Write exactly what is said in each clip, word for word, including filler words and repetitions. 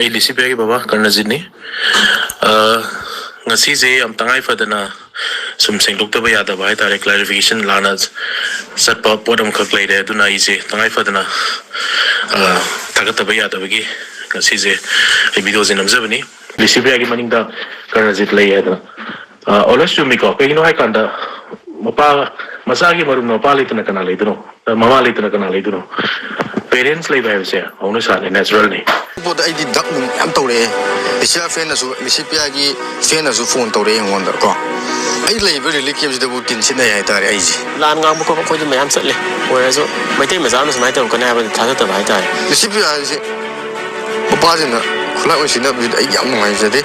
ꯑꯩ ꯂꯤꯁꯤꯄꯤꯌꯥꯒꯤ ꯕꯕꯥ ꯀꯔꯅꯖꯤꯠꯅꯤ꯫ ꯑ, ꯉꯁꯤꯁꯦ ꯌꯥꯝ ꯇꯉꯥꯏ ꯐꯗꯅ ꯁꯨꯝ ꯁꯦꯡꯗꯣꯛꯇꯕ ꯌꯥꯗꯕ ꯍꯥꯏꯇꯥꯔꯦ, clarification ꯂꯥꯟꯅ ꯆꯠꯄ ꯄꯣꯠ ꯑꯃꯈꯛ ꯂꯩꯔꯦ꯫ ꯑꯗꯨꯅ ꯑꯩꯁꯦ ꯇꯉꯥꯏ ꯐꯗꯅ, ꯑ, ꯊꯥꯒꯠꯇꯕ ꯌꯥꯗꯕꯒꯤ ꯉꯁꯤꯁꯦ ꯑꯩ videoꯁꯦ ꯅꯝꯖꯕꯅꯤ꯫ ꯂꯤꯁꯤꯄꯤꯌꯥꯒꯤ ꯃꯅꯤꯡꯗ ꯀꯔꯅꯖꯤꯠ ꯂꯩ ꯍꯥꯏꯗꯅ꯫ ꯑ, always ꯆꯨꯝꯃꯤꯀꯣ꯫ ꯀꯩꯒꯤꯅꯣ ꯍꯥꯏꯀꯥꯟꯗ, ꯃꯄꯥ, ꯃꯆꯥꯒꯤ ꯃꯔꯨꯞꯅ ꯃꯄꯥ ꯂꯩꯇꯅ ꯀꯅꯥ ꯂꯩꯗꯣꯏꯅꯣ? ꯃꯃꯥ ꯂꯩꯇꯅ ꯀꯅꯥ ꯂꯩꯗꯣꯏꯅꯣ? Parents ꯂꯩꯕ ꯍꯥꯏꯕꯁꯦ ꯍꯧꯅ ꯁꯥꯅꯤ, naturalꯅꯤ꯫ ꯄꯣꯠꯇ ꯑꯩꯗꯤ ꯗꯛ ꯅꯨꯡ ꯃꯌꯥꯝ ꯇꯧꯔꯛꯑꯦ꯫ ꯂꯤꯁꯤꯄꯤꯌꯥ fanꯅꯁꯨ, ꯂꯤꯁꯤꯄꯤꯌꯥꯒꯤ fanꯅꯁꯨ phone ꯇꯧꯔꯛꯑꯦ ꯑꯩꯉꯣꯟꯗ ꯀꯣ꯫ ꯑꯩ ꯂꯩꯕ relief campꯁꯤꯗꯕꯨ ꯇꯤꯟ ꯁꯤꯠꯅꯩ ꯍꯥꯏꯇꯥꯔꯦ ꯑꯩꯁꯦ꯫ ꯂꯥꯟ ꯉꯥꯡꯕ ꯈꯣꯠꯄ ꯑꯩꯈꯣꯏꯗꯤ ꯃꯌꯥꯝ ꯆꯠꯂꯦ꯫ ꯑꯣꯏꯔꯁꯨ ꯃꯩꯇꯩ ꯃꯆꯥ ꯑꯃꯅ ꯁꯨꯃꯥꯏꯅ ꯇꯧꯔꯛꯀꯅꯤ ꯍꯥꯏꯕꯗꯤ ꯊꯥꯖꯗꯕ ꯍꯥꯏꯇꯥꯔꯦ꯫ ꯂꯤꯁꯤꯄꯤꯌꯥꯁꯦ ꯃꯄꯥꯁꯤꯡꯅ ꯈꯨꯠꯂꯥꯏ ꯑꯣꯏꯁꯤꯟꯅꯕꯗꯨꯗ ꯑꯩ ꯌꯥꯝ ꯅꯨꯡꯉꯥꯏꯖꯗꯦ꯫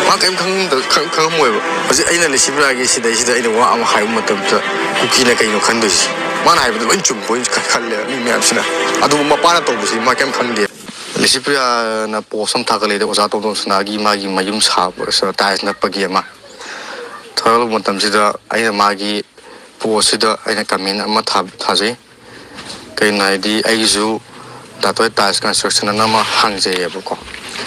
ꯃꯥ ꯀꯔꯤꯝ ꯈꯪꯗ-, ꯈꯪ-, ꯈꯪꯉꯝꯃꯣꯏꯕ꯫ ꯍꯧꯖꯤꯛ ꯑꯩꯅ ꯂꯤꯁꯤꯄꯤꯌꯥꯒꯤ ꯁꯤꯗꯩꯁꯤꯗ ꯑꯩꯅ ꯋꯥ ꯑꯃ ꯍꯥꯏꯕ ꯃꯇꯝꯗ ꯀꯨꯀꯤꯅ ꯀꯩꯅꯣ ꯈꯟꯗꯣꯏꯁꯤ? ꯃꯥꯅ ꯍꯥꯏꯕꯗꯣ ꯂꯣꯏ ꯆꯨꯝꯕꯣꯏꯅ ꯈ-, ꯈꯜꯂꯦꯕ ꯃꯤ ꯃꯌꯥꯝꯁꯤꯅ꯫ ꯑꯗꯨꯕꯨ ꯃꯄꯥꯅ ꯇꯧꯕꯁꯤ ꯃꯥ ꯀꯔꯤꯝ ꯈꯪꯗꯦ꯫ ꯂꯤꯁꯤꯄ꯭ꯔꯤꯌꯥꯅ post ꯑꯃ ꯊꯥꯒꯠꯂꯛꯑꯦ, ꯑꯣꯖꯥ ꯇꯣꯝꯇꯣꯝ ꯁꯅꯥꯒꯤ ꯃꯥꯒꯤ ꯃꯌꯨꯝ ꯁꯥꯕ tiles ꯅꯞꯄꯒꯤ ꯑꯃ꯫ ꯊꯥꯒꯠꯂꯛꯄ ꯃꯇꯝꯁꯤꯗ ꯑꯩꯅ ꯃꯥꯒꯤ postꯁꯤꯗ ꯑꯩꯅ comment ꯑꯃ ꯊꯥ-, ꯊꯥꯖꯩ꯫ ꯀꯩꯅꯣ ꯍꯥꯏꯗꯤ, ꯑꯩꯒꯤꯁꯨ ꯗꯥꯇꯣꯏ tiles construction ꯑꯅ ꯑꯃ ꯍꯥꯡꯖꯩꯌꯦꯕꯀꯣ꯫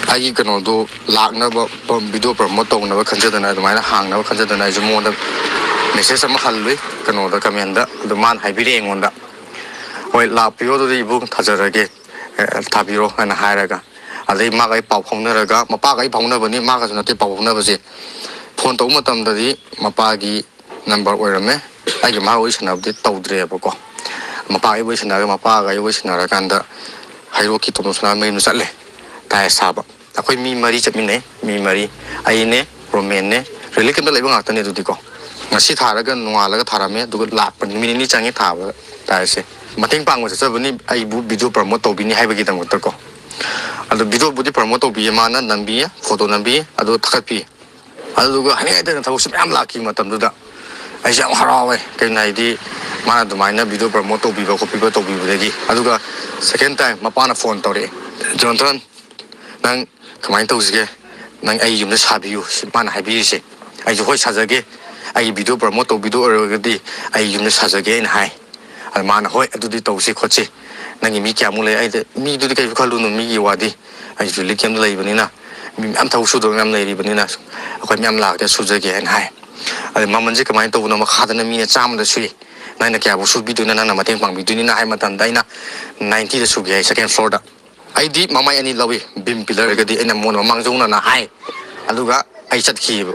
ꯑꯩꯒꯤ ꯀꯩꯅꯣꯗꯣ ꯂꯥꯛꯅꯕ, ꯄ-, video promote ꯇꯧꯅꯕ ꯈꯟꯖꯗꯅ, ꯑꯗꯨꯃꯥꯏꯅ ꯍꯥꯡꯅꯕ ꯈꯟꯖꯗꯅ ꯑꯩꯁꯨ ꯃꯉꯣꯟꯗ message ꯑꯃ ꯍꯜꯂꯨꯏ, ꯀꯩꯅꯣꯗ, commentꯗ꯫ ꯑꯗꯨ ꯃꯥꯅ ꯍꯥꯏꯕꯤꯔꯛꯑꯦ ꯑꯩꯉꯣꯟꯗ, "ꯍꯣꯏ, ꯂꯥꯛꯄꯤꯌꯣ, ꯑꯗꯨꯗꯤ ꯏꯕꯨꯡ, ꯊꯥꯖꯔꯒꯦ, ꯑꯦ, ꯊꯥꯕꯤꯔꯣ," ꯍꯥꯏꯅ ꯍꯥꯏꯔꯒ, ꯑꯗꯩ ꯃꯥꯒ ꯑꯩ ꯄꯥꯎ ꯐꯥꯎꯅꯔꯒ, ꯃꯄꯥꯒ ꯑꯩ ꯐꯥꯎꯅꯕꯅꯤ, ꯃꯥꯒꯁꯨ ꯅꯠꯇꯦ ꯄꯥꯎ ꯐꯥꯎꯅꯕꯁꯦ꯫ Phone ꯇꯧꯕ ꯃꯇꯝꯗꯗꯤ ꯃꯄꯥꯒꯤ number ꯑꯣꯏꯔꯝꯃꯦ꯫ ꯑꯩꯒꯤ ꯃꯥꯒ ꯋꯥꯔꯤ ꯁꯥꯟꯅꯕꯗꯤ ꯇꯧꯗ꯭ꯔꯦꯕꯀꯣ꯫ ꯃꯄꯥꯒ ꯑꯩ ꯋꯥꯔꯤ ꯁꯥꯟꯅꯔꯒ, ꯃꯄꯥꯒ ꯑꯩ ꯋꯥꯔꯤ ꯁꯥꯟꯅꯔꯀꯥꯟꯗ ꯍꯩꯔꯣꯛꯀꯤ ꯇꯣꯝꯕ ꯁꯅꯥ ꯃꯌꯨꯝꯗ ꯆꯠꯂꯦ, tiles ꯁꯥꯕ꯫ ꯑꯩꯈꯣꯏ ꯃꯤ ꯃꯔꯤ ꯆꯠꯃꯤꯟꯅꯩ, ꯃꯤ ꯃꯔꯤ꯫ ꯑꯩꯅꯦ, ꯔꯣꯃꯦꯟꯅꯦ, relief campꯇ ꯂꯩꯕ ꯉꯥꯛꯇꯅꯦ ꯑꯗꯨꯗꯤꯀꯣ꯫ ꯉꯁꯤ ꯊꯥꯔꯒ ꯅꯣꯡꯉꯥꯜꯂꯒ ꯊꯥꯔꯝꯃꯦ, ꯑꯗꯨꯒ ꯂꯥꯛꯄ ꯅꯨꯃꯤꯠ ꯅꯤꯅꯤ ꯆꯪꯉꯦ ꯊꯥꯕꯗ tiles ꯁꯦ꯫ ꯃꯇꯦꯡ ꯄꯥꯡꯕ ꯆꯠꯆꯕꯅꯤ, ꯑꯩꯕꯨ video promote ꯇꯧꯕꯤꯅꯤ ꯍꯥꯏꯕꯒꯤꯗꯃꯛꯇꯀꯣ꯫ ꯑꯗꯣ videoꯕꯨꯗꯤ promote ꯇꯧꯕꯤꯌꯦ, ꯃꯥꯅ ꯅꯝꯕꯤꯌꯦ, photo ꯅꯝꯕꯤꯌꯦ, ꯑꯗꯨꯒ ꯊꯥꯒꯠꯄꯤꯌꯦ꯫ ꯑꯗꯨꯗꯨꯒ ꯍꯥꯏꯅꯤꯡꯉꯥꯏ ꯂꯩꯇꯅ ꯊꯕꯛꯁꯦ ꯃꯌꯥꯝ ꯂꯥꯛꯈꯤꯕ ꯃꯇꯝꯗꯨꯗ ꯑꯩꯁꯦ ꯌꯥꯝ ꯍꯔꯥꯎꯋꯦ꯫ ꯀꯩꯒꯤꯅꯣ ꯍꯥꯏꯗꯤ, ꯃꯥꯅ ꯑꯗꯨꯃꯥꯏꯅ video promote ꯇꯧꯕꯤꯕ ꯈꯣꯠꯄꯤꯕ ꯇꯧꯕꯤꯕꯗꯒꯤ꯫ ꯑꯗꯨꯒ second time ꯃꯄꯥꯅ phone ꯇꯧꯔꯛꯑꯦ, "ꯖꯣꯟꯊꯟ, ꯅꯪ ꯀꯃꯥꯏꯅ ꯇꯧꯁꯤꯒꯦ? ꯅꯪ ꯑꯩ ꯌꯨꯝꯗ ꯁꯥꯕꯤꯌꯨ", ꯁꯤ ꯃꯥꯅ ꯍꯥꯏꯕꯤꯔꯤꯁꯦ꯫ ꯑꯩꯁꯨ, "ꯍꯣꯏ, ꯁꯥꯖꯒꯦ, ꯑꯩꯒꯤ video promote ꯇꯧꯕꯤꯗꯣ ꯑꯣꯏꯔꯒꯗꯤ ꯑꯩ ꯌꯨꯝꯗ ꯁꯥꯖꯒꯦ" ꯍꯥꯏꯅ ꯍꯥꯏ꯫ ꯑꯗ ꯃꯥꯅ, "ꯍꯣꯏ, ꯑꯗꯨꯗꯤ ꯇꯧꯁꯤ ꯈꯣꯠꯁꯤ, "ꯅꯪꯒꯤ ꯃꯤ ꯀꯌꯥꯃꯨꯛ ꯂꯩ?" ꯑꯩꯗꯤ, "ꯃꯤꯗꯨꯗꯤ ꯀꯩꯁꯨ ꯈꯜꯂꯨꯅꯨ, ꯃꯤꯒꯤ ꯋꯥꯗꯤ, ꯑꯩꯁꯨ ꯔꯤꯂꯤꯐ ꯀꯦꯝꯞꯇ ꯂꯩꯕꯅꯤꯅ, ꯃꯤ ꯃꯌꯥꯝ ꯊꯕꯛ ꯁꯨꯗꯕ ꯃꯌꯥꯝ ꯂꯩꯔꯤꯕꯅꯤꯅ, ꯑꯩꯈꯣꯏ ꯃꯌꯥꯝ ꯂꯥꯛꯇ ꯁꯨꯖꯒꯦ" ꯍꯥꯏꯅ ꯍꯥꯏ꯫ ꯑꯗꯩ ꯃꯃꯜꯁꯦ ꯀꯃꯥꯏꯅ ꯇꯧꯕꯅꯣ? ꯃꯈꯥꯗꯅ ꯃꯤꯅ ꯆꯥꯝꯃꯗ ꯁꯨꯏ, ꯅꯪꯅ ꯀꯌꯥꯕꯨ ꯁꯨꯕꯤꯗꯣꯏꯅꯣ, ꯅꯪꯅ ꯃꯇꯦꯡ ꯄꯥꯡꯕꯤꯗꯣꯏꯅꯤꯅ ꯍꯥꯏ ꯃꯇꯝꯗ, ꯑꯩꯅ ꯅꯥꯏꯟꯇꯤꯗ ꯁꯨꯒꯦ ꯍꯥꯏ, ꯁꯦꯀꯦꯟ ꯐ꯭ꯂꯣꯔꯗ꯫ ꯑꯩꯗꯤ ꯃꯃꯥꯏ ꯑꯅꯤ ꯂꯧꯏ, ꯕꯤꯝ ꯄꯤꯂꯔꯒꯗꯤ ꯑꯩꯅ ꯃꯉꯣꯟꯗ ꯃꯥꯡꯖꯧꯅꯅ ꯍꯥꯏ, ꯑꯗꯨꯒ ꯑꯩ ꯆꯠꯈꯤꯑꯕ꯫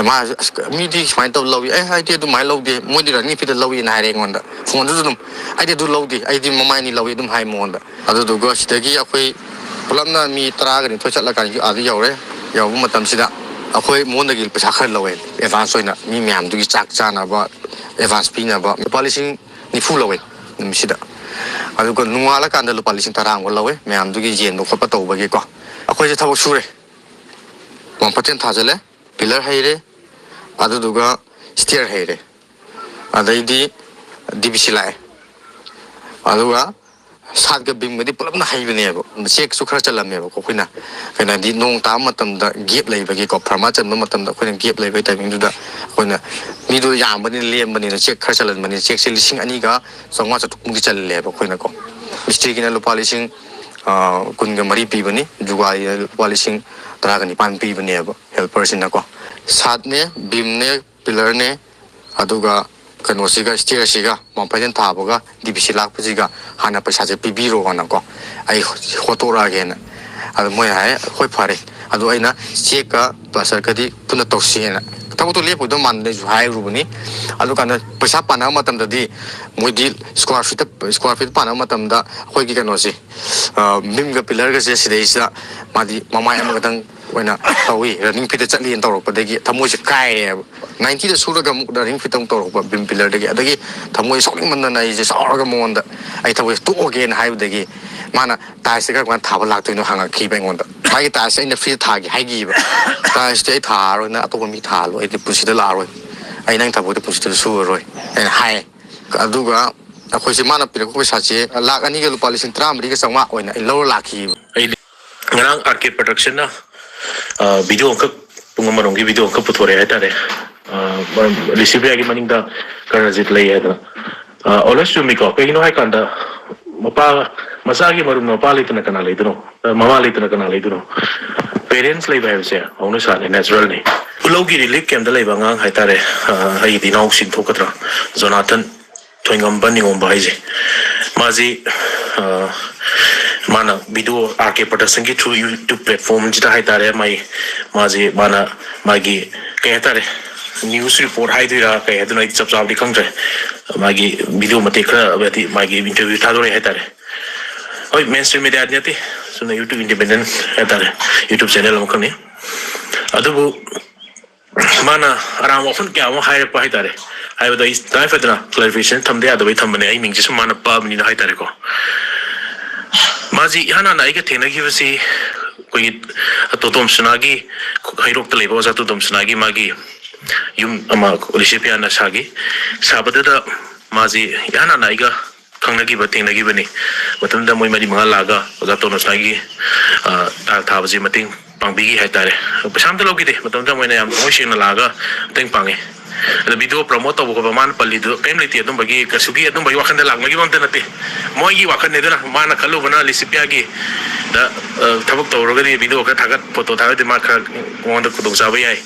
ꯃꯥ, "ꯑꯁ, ꯃꯤꯗꯤ ꯁꯨꯃꯥꯏꯅ ꯇꯧ ꯂꯧꯏ", ꯑꯩ ꯍꯥꯏꯗꯤ ꯑꯗꯨꯃꯥꯏꯅ ꯂꯧꯗꯦ, "ꯃꯣꯏꯗꯤ ꯔꯟꯅꯤꯡ ꯐꯤꯗ ꯂꯧꯏꯅ" ꯍꯥꯏꯔꯦ ꯑꯩꯉꯣꯟꯗ꯫ ꯐꯣꯟꯗꯨꯁꯨ ꯑꯗꯨꯝ, "ꯑꯩꯗꯤ ꯑꯗꯨ ꯂꯧꯗꯦ, ꯑꯩꯗꯤ ꯃꯃꯥꯏ ꯑꯅꯤ ꯂꯧꯏ" ꯑꯗꯨꯝ ꯍꯥꯏ ꯃꯉꯣꯟꯗ꯫ ꯑꯗꯨꯗꯨꯒ ꯁꯤꯗꯒꯤ ꯑꯩꯈꯣꯏ ꯄꯨꯂꯞꯅ ꯃꯤ ꯇꯔꯥꯒ ꯅꯤꯊꯣꯏ ꯆꯠꯂꯀꯥꯟꯗ ꯑꯥꯗ ꯌꯧꯔꯦ꯫ ꯌꯧꯕ ꯃꯇꯝꯁꯤꯗ ꯑꯩꯈꯣꯏ ꯃꯉꯣꯟꯗꯒꯤ ꯄꯩꯁꯥ ꯈꯔ ꯂꯧꯋꯦ, ꯑꯦꯗꯚꯥꯟꯁ ꯑꯣꯏꯅ, ꯃꯤ ꯃꯌꯥꯝꯗꯨꯒꯤ ꯆꯥꯛ ꯆꯥꯅꯕ ꯑꯦꯗꯚꯥꯟꯁ ꯄꯤꯅꯕ ꯂꯨꯄꯥ ꯂꯤꯁꯤꯡ ꯅꯤꯐꯨ ꯂꯧꯋꯦ ꯅꯨꯃꯤꯠꯁꯤꯗ꯫ ꯑꯗꯨꯒ ꯅꯣꯡꯉꯥꯜꯂꯀꯥꯟꯗ ꯂꯨꯄꯥ ꯂꯤꯁꯤꯡ ꯇꯔꯥ ꯑꯃꯒ ꯂꯧꯋꯦ, ꯃꯌꯥꯝꯗꯨꯒꯤ ꯌꯦꯟꯕ ꯈꯣꯠꯄ ꯇꯧꯕꯒꯤꯀꯣ꯫ ꯑꯩꯈꯣꯏꯁꯦ ꯊꯕꯛ ꯁꯨꯔꯦ, ꯋꯥꯟ ꯄꯔꯁꯦꯟ ꯊꯥꯖꯤꯜꯂꯦ, ꯄꯤꯂꯔ ꯍꯩꯔꯦ, ꯑꯗꯨꯗꯨꯒ ꯁ꯭ꯇꯤꯌꯔ ꯍꯩꯔꯦ, ꯑꯗꯩꯗꯤ ꯗꯤ ꯕꯤ ꯁꯤ ꯂꯥꯛꯑꯦ, ꯑꯗꯨꯒ ꯁꯥꯠꯀ ꯕꯤꯝꯒꯗꯤ ꯄꯨꯂꯞꯅ ꯍꯩꯕꯅꯦꯕ꯫ ꯆꯦꯛꯁꯨ ꯈꯔ ꯆꯜꯂꯝꯃꯦꯕꯀꯣ ꯑꯩꯈꯣꯏꯅ, ꯀꯩꯅꯣꯗꯤ ꯅꯣꯡ ꯇꯥꯕ ꯃꯇꯝꯗ ꯒꯦꯞ ꯂꯩꯕꯒꯤꯀꯣ, ꯐꯔꯃꯥ ꯆꯟꯕ ꯃꯇꯝꯗ ꯑꯩꯈꯣꯏꯅ ꯒꯦꯞ ꯂꯩꯕꯒꯤ ꯇꯥꯏꯃꯤꯡꯗꯨꯗ ꯑꯩꯈꯣꯏꯅ ꯃꯤꯗꯣ ꯌꯥꯝꯕꯅꯤꯅ, ꯂꯦꯝꯕꯅꯤꯅ ꯆꯦꯛ ꯈꯔ ꯆꯜꯍꯟꯕꯅꯤꯅ ꯆꯦꯛꯁꯦ ꯂꯤꯁꯤꯡ ꯑꯅꯤꯒ ꯆꯥꯝꯃꯉꯥ ꯆꯥꯇ꯭ꯔꯨꯛꯃꯨꯛꯇꯤ ꯆꯜꯂꯦꯕ ꯑꯩꯈꯣꯏꯅꯀꯣ꯫ ꯃꯤꯁꯇ꯭ꯔꯤꯒꯤꯅ ꯂꯨꯄꯥ ꯂꯤꯁꯤꯡ, ꯑ, ꯀꯨꯟꯒ ꯃꯔꯤ ꯄꯤꯕꯅꯤ, ꯖꯨꯒꯥꯂꯤꯅ ꯂꯨꯄꯥ ꯂꯤꯁꯤꯡ ꯇꯔꯥꯒ ꯅꯤꯄꯥꯟ ꯄꯤꯕꯅꯦꯕ ꯍꯦꯜꯄꯔꯁꯤꯅꯀꯣ꯫ ꯁꯥꯠꯅꯦ, ꯕꯤꯝꯅꯦ, ꯄꯤꯂꯔꯅꯦ, ꯑꯗꯨꯒ ꯀꯩꯅꯣꯁꯤꯒ, ꯁ꯭ꯇꯤꯌꯔꯁꯤꯒ, ꯃꯥꯎꯟ ꯐꯥꯏꯖꯟ ꯊꯥꯕꯒ ꯗꯤ ꯕꯤ ꯁꯤ ꯂꯥꯛꯄꯁꯤꯒ ꯍꯥꯟꯅ ꯄꯩꯁꯥꯁꯦ ꯄꯤꯕꯤꯔꯣꯅꯀꯣ, ꯑꯩ ꯍꯣꯠꯇꯣꯔꯛꯑꯒꯦꯅ꯫ ꯑꯗꯨ ꯃꯣꯏꯅ ꯍꯥꯏ, "ꯍꯣꯏ, ꯐꯔꯦ, ꯑꯗꯨ ꯑꯩꯅ ꯆꯦꯛꯀ ꯄ꯭ꯂꯥꯁꯇꯔꯒꯗꯤ ꯄꯨꯟꯅ ꯇꯧꯁꯤꯅ, ꯊꯕꯛꯇꯣ ꯂꯦꯞꯄꯣꯏꯗꯧ ꯃꯥꯟꯗꯅ ꯑꯩꯁꯨ ꯍꯥꯏꯔꯨꯕꯅꯤ"꯫ ꯑꯗꯨꯀꯥꯟꯗ ꯄꯩꯁꯥ ꯄꯥꯟꯅꯕ ꯃꯇꯝꯗꯗꯤ ꯃꯣꯏꯗꯤ ꯁ꯭ꯀ꯭ꯋꯥꯔ ꯐꯤꯠꯇ, ꯁ꯭ꯀ꯭ꯋꯥꯔ ꯐꯤꯠ ꯄꯥꯟꯅꯕ ꯃꯇꯝꯗ ꯑꯩꯈꯣꯏꯒꯤ ꯀꯩꯅꯣꯁꯦ, ꯑ, ꯕꯤꯝꯒ ꯄꯤꯂꯔꯒꯁꯦ ꯁꯤꯗꯩꯁꯤꯗ ꯃꯥꯗꯤ ꯃꯃꯥꯏ ꯑꯃꯈꯛꯇꯪ ꯑꯣꯏꯅ ꯇꯧꯏ, ꯔꯟꯅꯤꯡ ꯐꯤꯠꯇ ꯆꯠꯂꯤꯅ ꯇꯧꯔꯛꯄꯗꯒꯤ ꯊꯃꯣꯏꯁꯦ ꯀꯥꯏꯔꯦꯕ꯫ ꯅꯥꯏꯟꯇꯤꯗ ꯁꯨꯔꯒ ꯑꯃꯨꯛ ꯔꯟꯅꯤꯡ ꯐꯤꯠꯇ ꯑꯃꯨꯛ ꯇꯧꯔꯛꯄ ꯕꯤꯝ ꯄꯤꯂꯔꯗꯒꯤ꯫ ꯑꯗꯒꯤ ꯊꯃꯣꯏ ꯁꯥꯎꯅꯤꯡꯃꯟꯗꯅ ꯑꯩꯁꯦ ꯁꯥꯎꯔꯒ ꯃꯉꯣꯟꯗ ꯑꯩ ꯊꯕꯛꯁꯦ ꯇꯣꯛꯑꯒꯦꯅ ꯍꯥꯏꯕꯗꯒꯤ ꯃꯥꯅ, "ꯇꯥꯏꯜꯁꯇꯤ ꯀꯔꯝ ꯀꯥꯟꯗ ꯊꯥꯕ ꯂꯥꯛꯇꯣꯏꯅꯣ?" ꯍꯪꯉꯛꯈꯤꯕ ꯑꯩꯉꯣꯟꯗ꯫ ꯃꯥꯒꯤ ꯇꯥꯏꯜꯁꯇꯤ ꯑꯩꯅ ꯐ꯭ꯔꯤꯗ ꯊꯥꯒꯦ ꯍꯥꯏꯈꯤꯕ꯫ "ꯇꯥꯏꯜꯁꯇꯤ ꯑꯩ ꯊꯥꯔꯔꯣꯏ, ꯅꯪ ꯑꯇꯣꯞꯄ ꯃꯤ ꯊꯥꯍꯜꯂꯣ, ꯑꯩꯗꯤ ꯄꯨꯟꯁꯤꯗ ꯂꯥꯛꯑꯔꯣꯏ, ꯑꯩ ꯅꯪ ꯊꯕꯛꯇꯤ ꯄꯨꯟꯁꯤꯗ ꯁꯨꯔꯔꯣꯏ" ꯍꯥꯏꯅ ꯍꯥꯏ꯫ ꯑꯗꯨꯒ ꯑꯩꯈꯣꯏꯁꯦ, ꯃꯥꯅ ꯄꯤꯔꯛꯄ ꯄꯩꯁꯥꯁꯦ ꯂꯥꯛ ꯑꯅꯤꯒ ꯂꯨꯄꯥ ꯂꯤꯁꯤꯡ ꯇꯔꯥꯃꯔꯤꯒ ꯆꯥꯝꯃꯉꯥ ꯑꯣꯏꯅ ꯑꯩ ꯂꯧꯔ ꯂꯥꯛꯈꯤꯕ꯫ ꯑꯩꯗꯤ ꯉꯔꯥꯡ ꯑꯥꯔ ꯀꯦ ꯄ꯭ꯔꯗꯛꯁꯟꯅ, ꯑ, ꯚꯤꯗꯤꯑꯣ ꯑꯃꯈꯛ, ꯄꯨꯡ ꯑꯃꯔꯣꯝꯒꯤ ꯚꯤꯗꯤꯑꯣ ꯑꯃꯈꯛ ꯄꯨꯊꯣꯔꯛꯑꯦ ꯍꯥꯏꯇꯥꯔꯦ꯫ ꯑ, ꯂꯤꯁꯤꯕꯤꯌꯥꯒꯤ ꯃꯅꯤꯡꯗ ꯀꯔꯅꯖꯤꯠ ꯂꯩ ꯍꯥꯏꯗꯅ꯫ ꯑ, always ꯆꯨꯝꯃꯤꯀꯣ꯫ ꯀꯩꯒꯤꯅꯣ ꯍꯥꯏꯀꯥꯟꯗ ꯃꯄꯥ, ꯃꯆꯥꯒꯤ ꯃꯔꯨꯞ ꯃꯄꯥ ꯂꯩꯇꯅ ꯀꯅꯥ ꯂꯩꯗꯣꯏꯅꯣ? ꯃꯃꯥ ꯂꯩꯇꯅ ꯀꯅꯥ ꯂꯩꯗꯣꯏꯅꯣ? Parents ꯂꯩꯕ ꯍꯥꯏꯕꯁꯦ ꯍꯧꯅ ꯁꯥꯅꯤ, natural ꯅꯤ꯫ ꯈꯨꯂꯧꯒꯤ relief camp ꯇ ꯂꯩꯕ ꯑꯉꯥꯡ ꯍꯥꯏꯇꯥꯔꯦ, ꯑ, ꯑꯩꯒꯤꯗꯤ ꯏꯅꯥꯎꯁꯤꯡ ꯊꯣꯛꯀꯗ꯭ꯔꯥ, ꯖꯣꯅꯥꯊꯟ ꯊꯣꯏꯉꯝꯕ ꯅꯤꯉꯣꯝꯕ ꯍꯥꯏꯁꯦ, ꯃꯥꯁꯤ, ꯑ, ꯃꯥꯅ video R K Production ꯒꯤ through YouTube platform ꯁꯤꯗ ꯍꯥꯏꯇꯥꯔꯦ, ꯃꯥꯏ, ꯃꯥꯁꯤ, ꯃꯥꯅ ꯃꯥꯒꯤ, ꯀꯩ ꯍꯥꯏꯇꯥꯔꯦ, news report ꯍꯥꯏꯗꯣꯏꯔꯥ ꯀꯩ ꯍꯥꯏꯗꯣꯏꯅꯣ, ꯑꯩꯗꯤ ꯆꯞ ꯆꯥꯕꯗꯤ ꯈꯪꯗ꯭ꯔꯦ꯫ ꯃꯥꯒꯤ video ꯃꯇꯦꯛ ꯈꯔ, ꯍꯥꯏꯗꯤ ꯃꯥꯒꯤ interview ꯊꯥꯗꯣꯔꯛꯑꯦ ꯍꯥꯏꯇꯥꯔꯦ꯫ ꯍꯣꯏ, mainstream media ꯗꯤ ꯅꯠꯇꯦ, ꯆꯨꯝꯅ YouTube independent ꯍꯥꯏꯇꯥꯔꯦ, YouTube channel ꯑꯃꯈꯛꯅꯤ꯫ ꯑꯗꯨꯕꯨ ꯃꯥꯅ ꯑꯔꯥꯡꯕ ꯋꯥꯐꯝ ꯀꯌꯥ ꯑꯃ ꯍꯥꯏꯔꯛꯄ ꯍꯥꯏꯇꯥꯔꯦ꯫ ꯍꯥꯏꯕꯗꯣ ꯑꯩ ꯇꯉꯥꯏ ꯐꯗꯅ clarification ꯊꯝꯗ ꯌꯥꯗꯕꯩ ꯊꯝꯕꯅꯦ, ꯑꯩ ꯃꯤꯡꯁꯦ ꯁꯨꯝ ꯃꯥꯅ ꯄꯛꯑꯕꯅꯤꯅ ꯍꯥꯏꯇꯥꯔꯦꯀꯣ꯫ ꯃꯥꯁꯤ ꯏꯍꯥꯟ ꯍꯥꯟꯅ ꯑꯩꯒ ꯊꯦꯡꯅꯈꯤꯕꯁꯤ ꯑꯩꯈꯣꯏꯒꯤ ꯇꯣꯇꯣꯝ ꯁꯅꯥꯒꯤ ꯍꯩꯔꯣꯛꯇ ꯂꯩꯕ ꯑꯣꯖꯥ ꯇꯣꯇꯣꯝ ꯁꯅꯥꯒꯤ ꯃꯥꯒꯤ ꯌꯨꯝ ꯑꯃ ꯂꯤꯁꯤꯄꯤꯌꯥꯅ ꯁꯥꯈꯤ꯫ ꯁꯥꯕꯗꯨꯗ ꯃꯥꯁꯤ ꯏꯍꯥꯟ ꯍꯥꯟꯅ ꯑꯩꯒ ꯈꯪꯅꯈꯤꯕ, ꯊꯦꯡꯅꯈꯤꯕꯅꯤ꯫ ꯃꯇꯝꯗꯨꯗ ꯃꯣꯏ ꯃꯔꯤ ꯃꯉꯥ ꯂꯥꯛꯑꯒ ꯑꯣꯖꯥ ꯇꯣꯅꯣꯁꯅꯥꯒꯤ, ꯑ, tile ꯊꯥꯕꯁꯤ ꯃꯇꯦꯡ ꯄꯥꯡꯕꯤꯈꯤ ꯍꯥꯏꯇꯥꯔꯦ꯫ ꯄꯩꯁꯥ ꯑꯝꯇ ꯂꯧꯈꯤꯗꯦ, ꯃꯇꯝꯗꯨꯗ ꯃꯣꯏꯅ ꯌꯥꯝ ꯊꯃꯣꯏ ꯁꯦꯡꯅ ꯂꯥꯛꯑꯒ ꯃꯇꯦꯡ ꯄꯥꯡꯉꯤ꯫ ꯑꯗ video promote ꯇꯧꯕ ꯈꯣꯠꯄ ꯃꯥꯅ ꯄꯜꯂꯤꯗꯨ ꯀꯔꯤꯝ ꯂꯩꯇꯦ, ꯑꯗꯨꯝꯕꯒꯤ ꯀꯩꯁꯨꯒꯤ ꯑꯗꯨꯝꯕꯒꯤ ꯋꯥꯈꯜꯗ ꯂꯥꯛꯅꯈꯤꯕ ꯑꯝꯇ ꯅꯠꯇꯦ꯫ ꯃꯣꯏꯒꯤ ꯋꯥꯈꯜꯅꯤ꯫ ꯑꯗꯨꯅ ꯃꯥꯅ ꯈꯜꯂꯨꯕꯅ ꯂꯤꯁꯤꯄꯤꯌꯥꯒꯤ ꯗ, ꯑ, ꯊꯕꯛ ꯇꯧꯔꯒꯗꯤ video ꯈꯔ ꯊꯥꯒꯠ, photo ꯊꯥꯒꯠꯂꯗꯤ ꯃꯥ ꯈꯔ ꯃꯉꯣꯟꯗ ꯈꯨꯗꯣꯡꯆꯥꯕ ꯌꯥꯏ꯫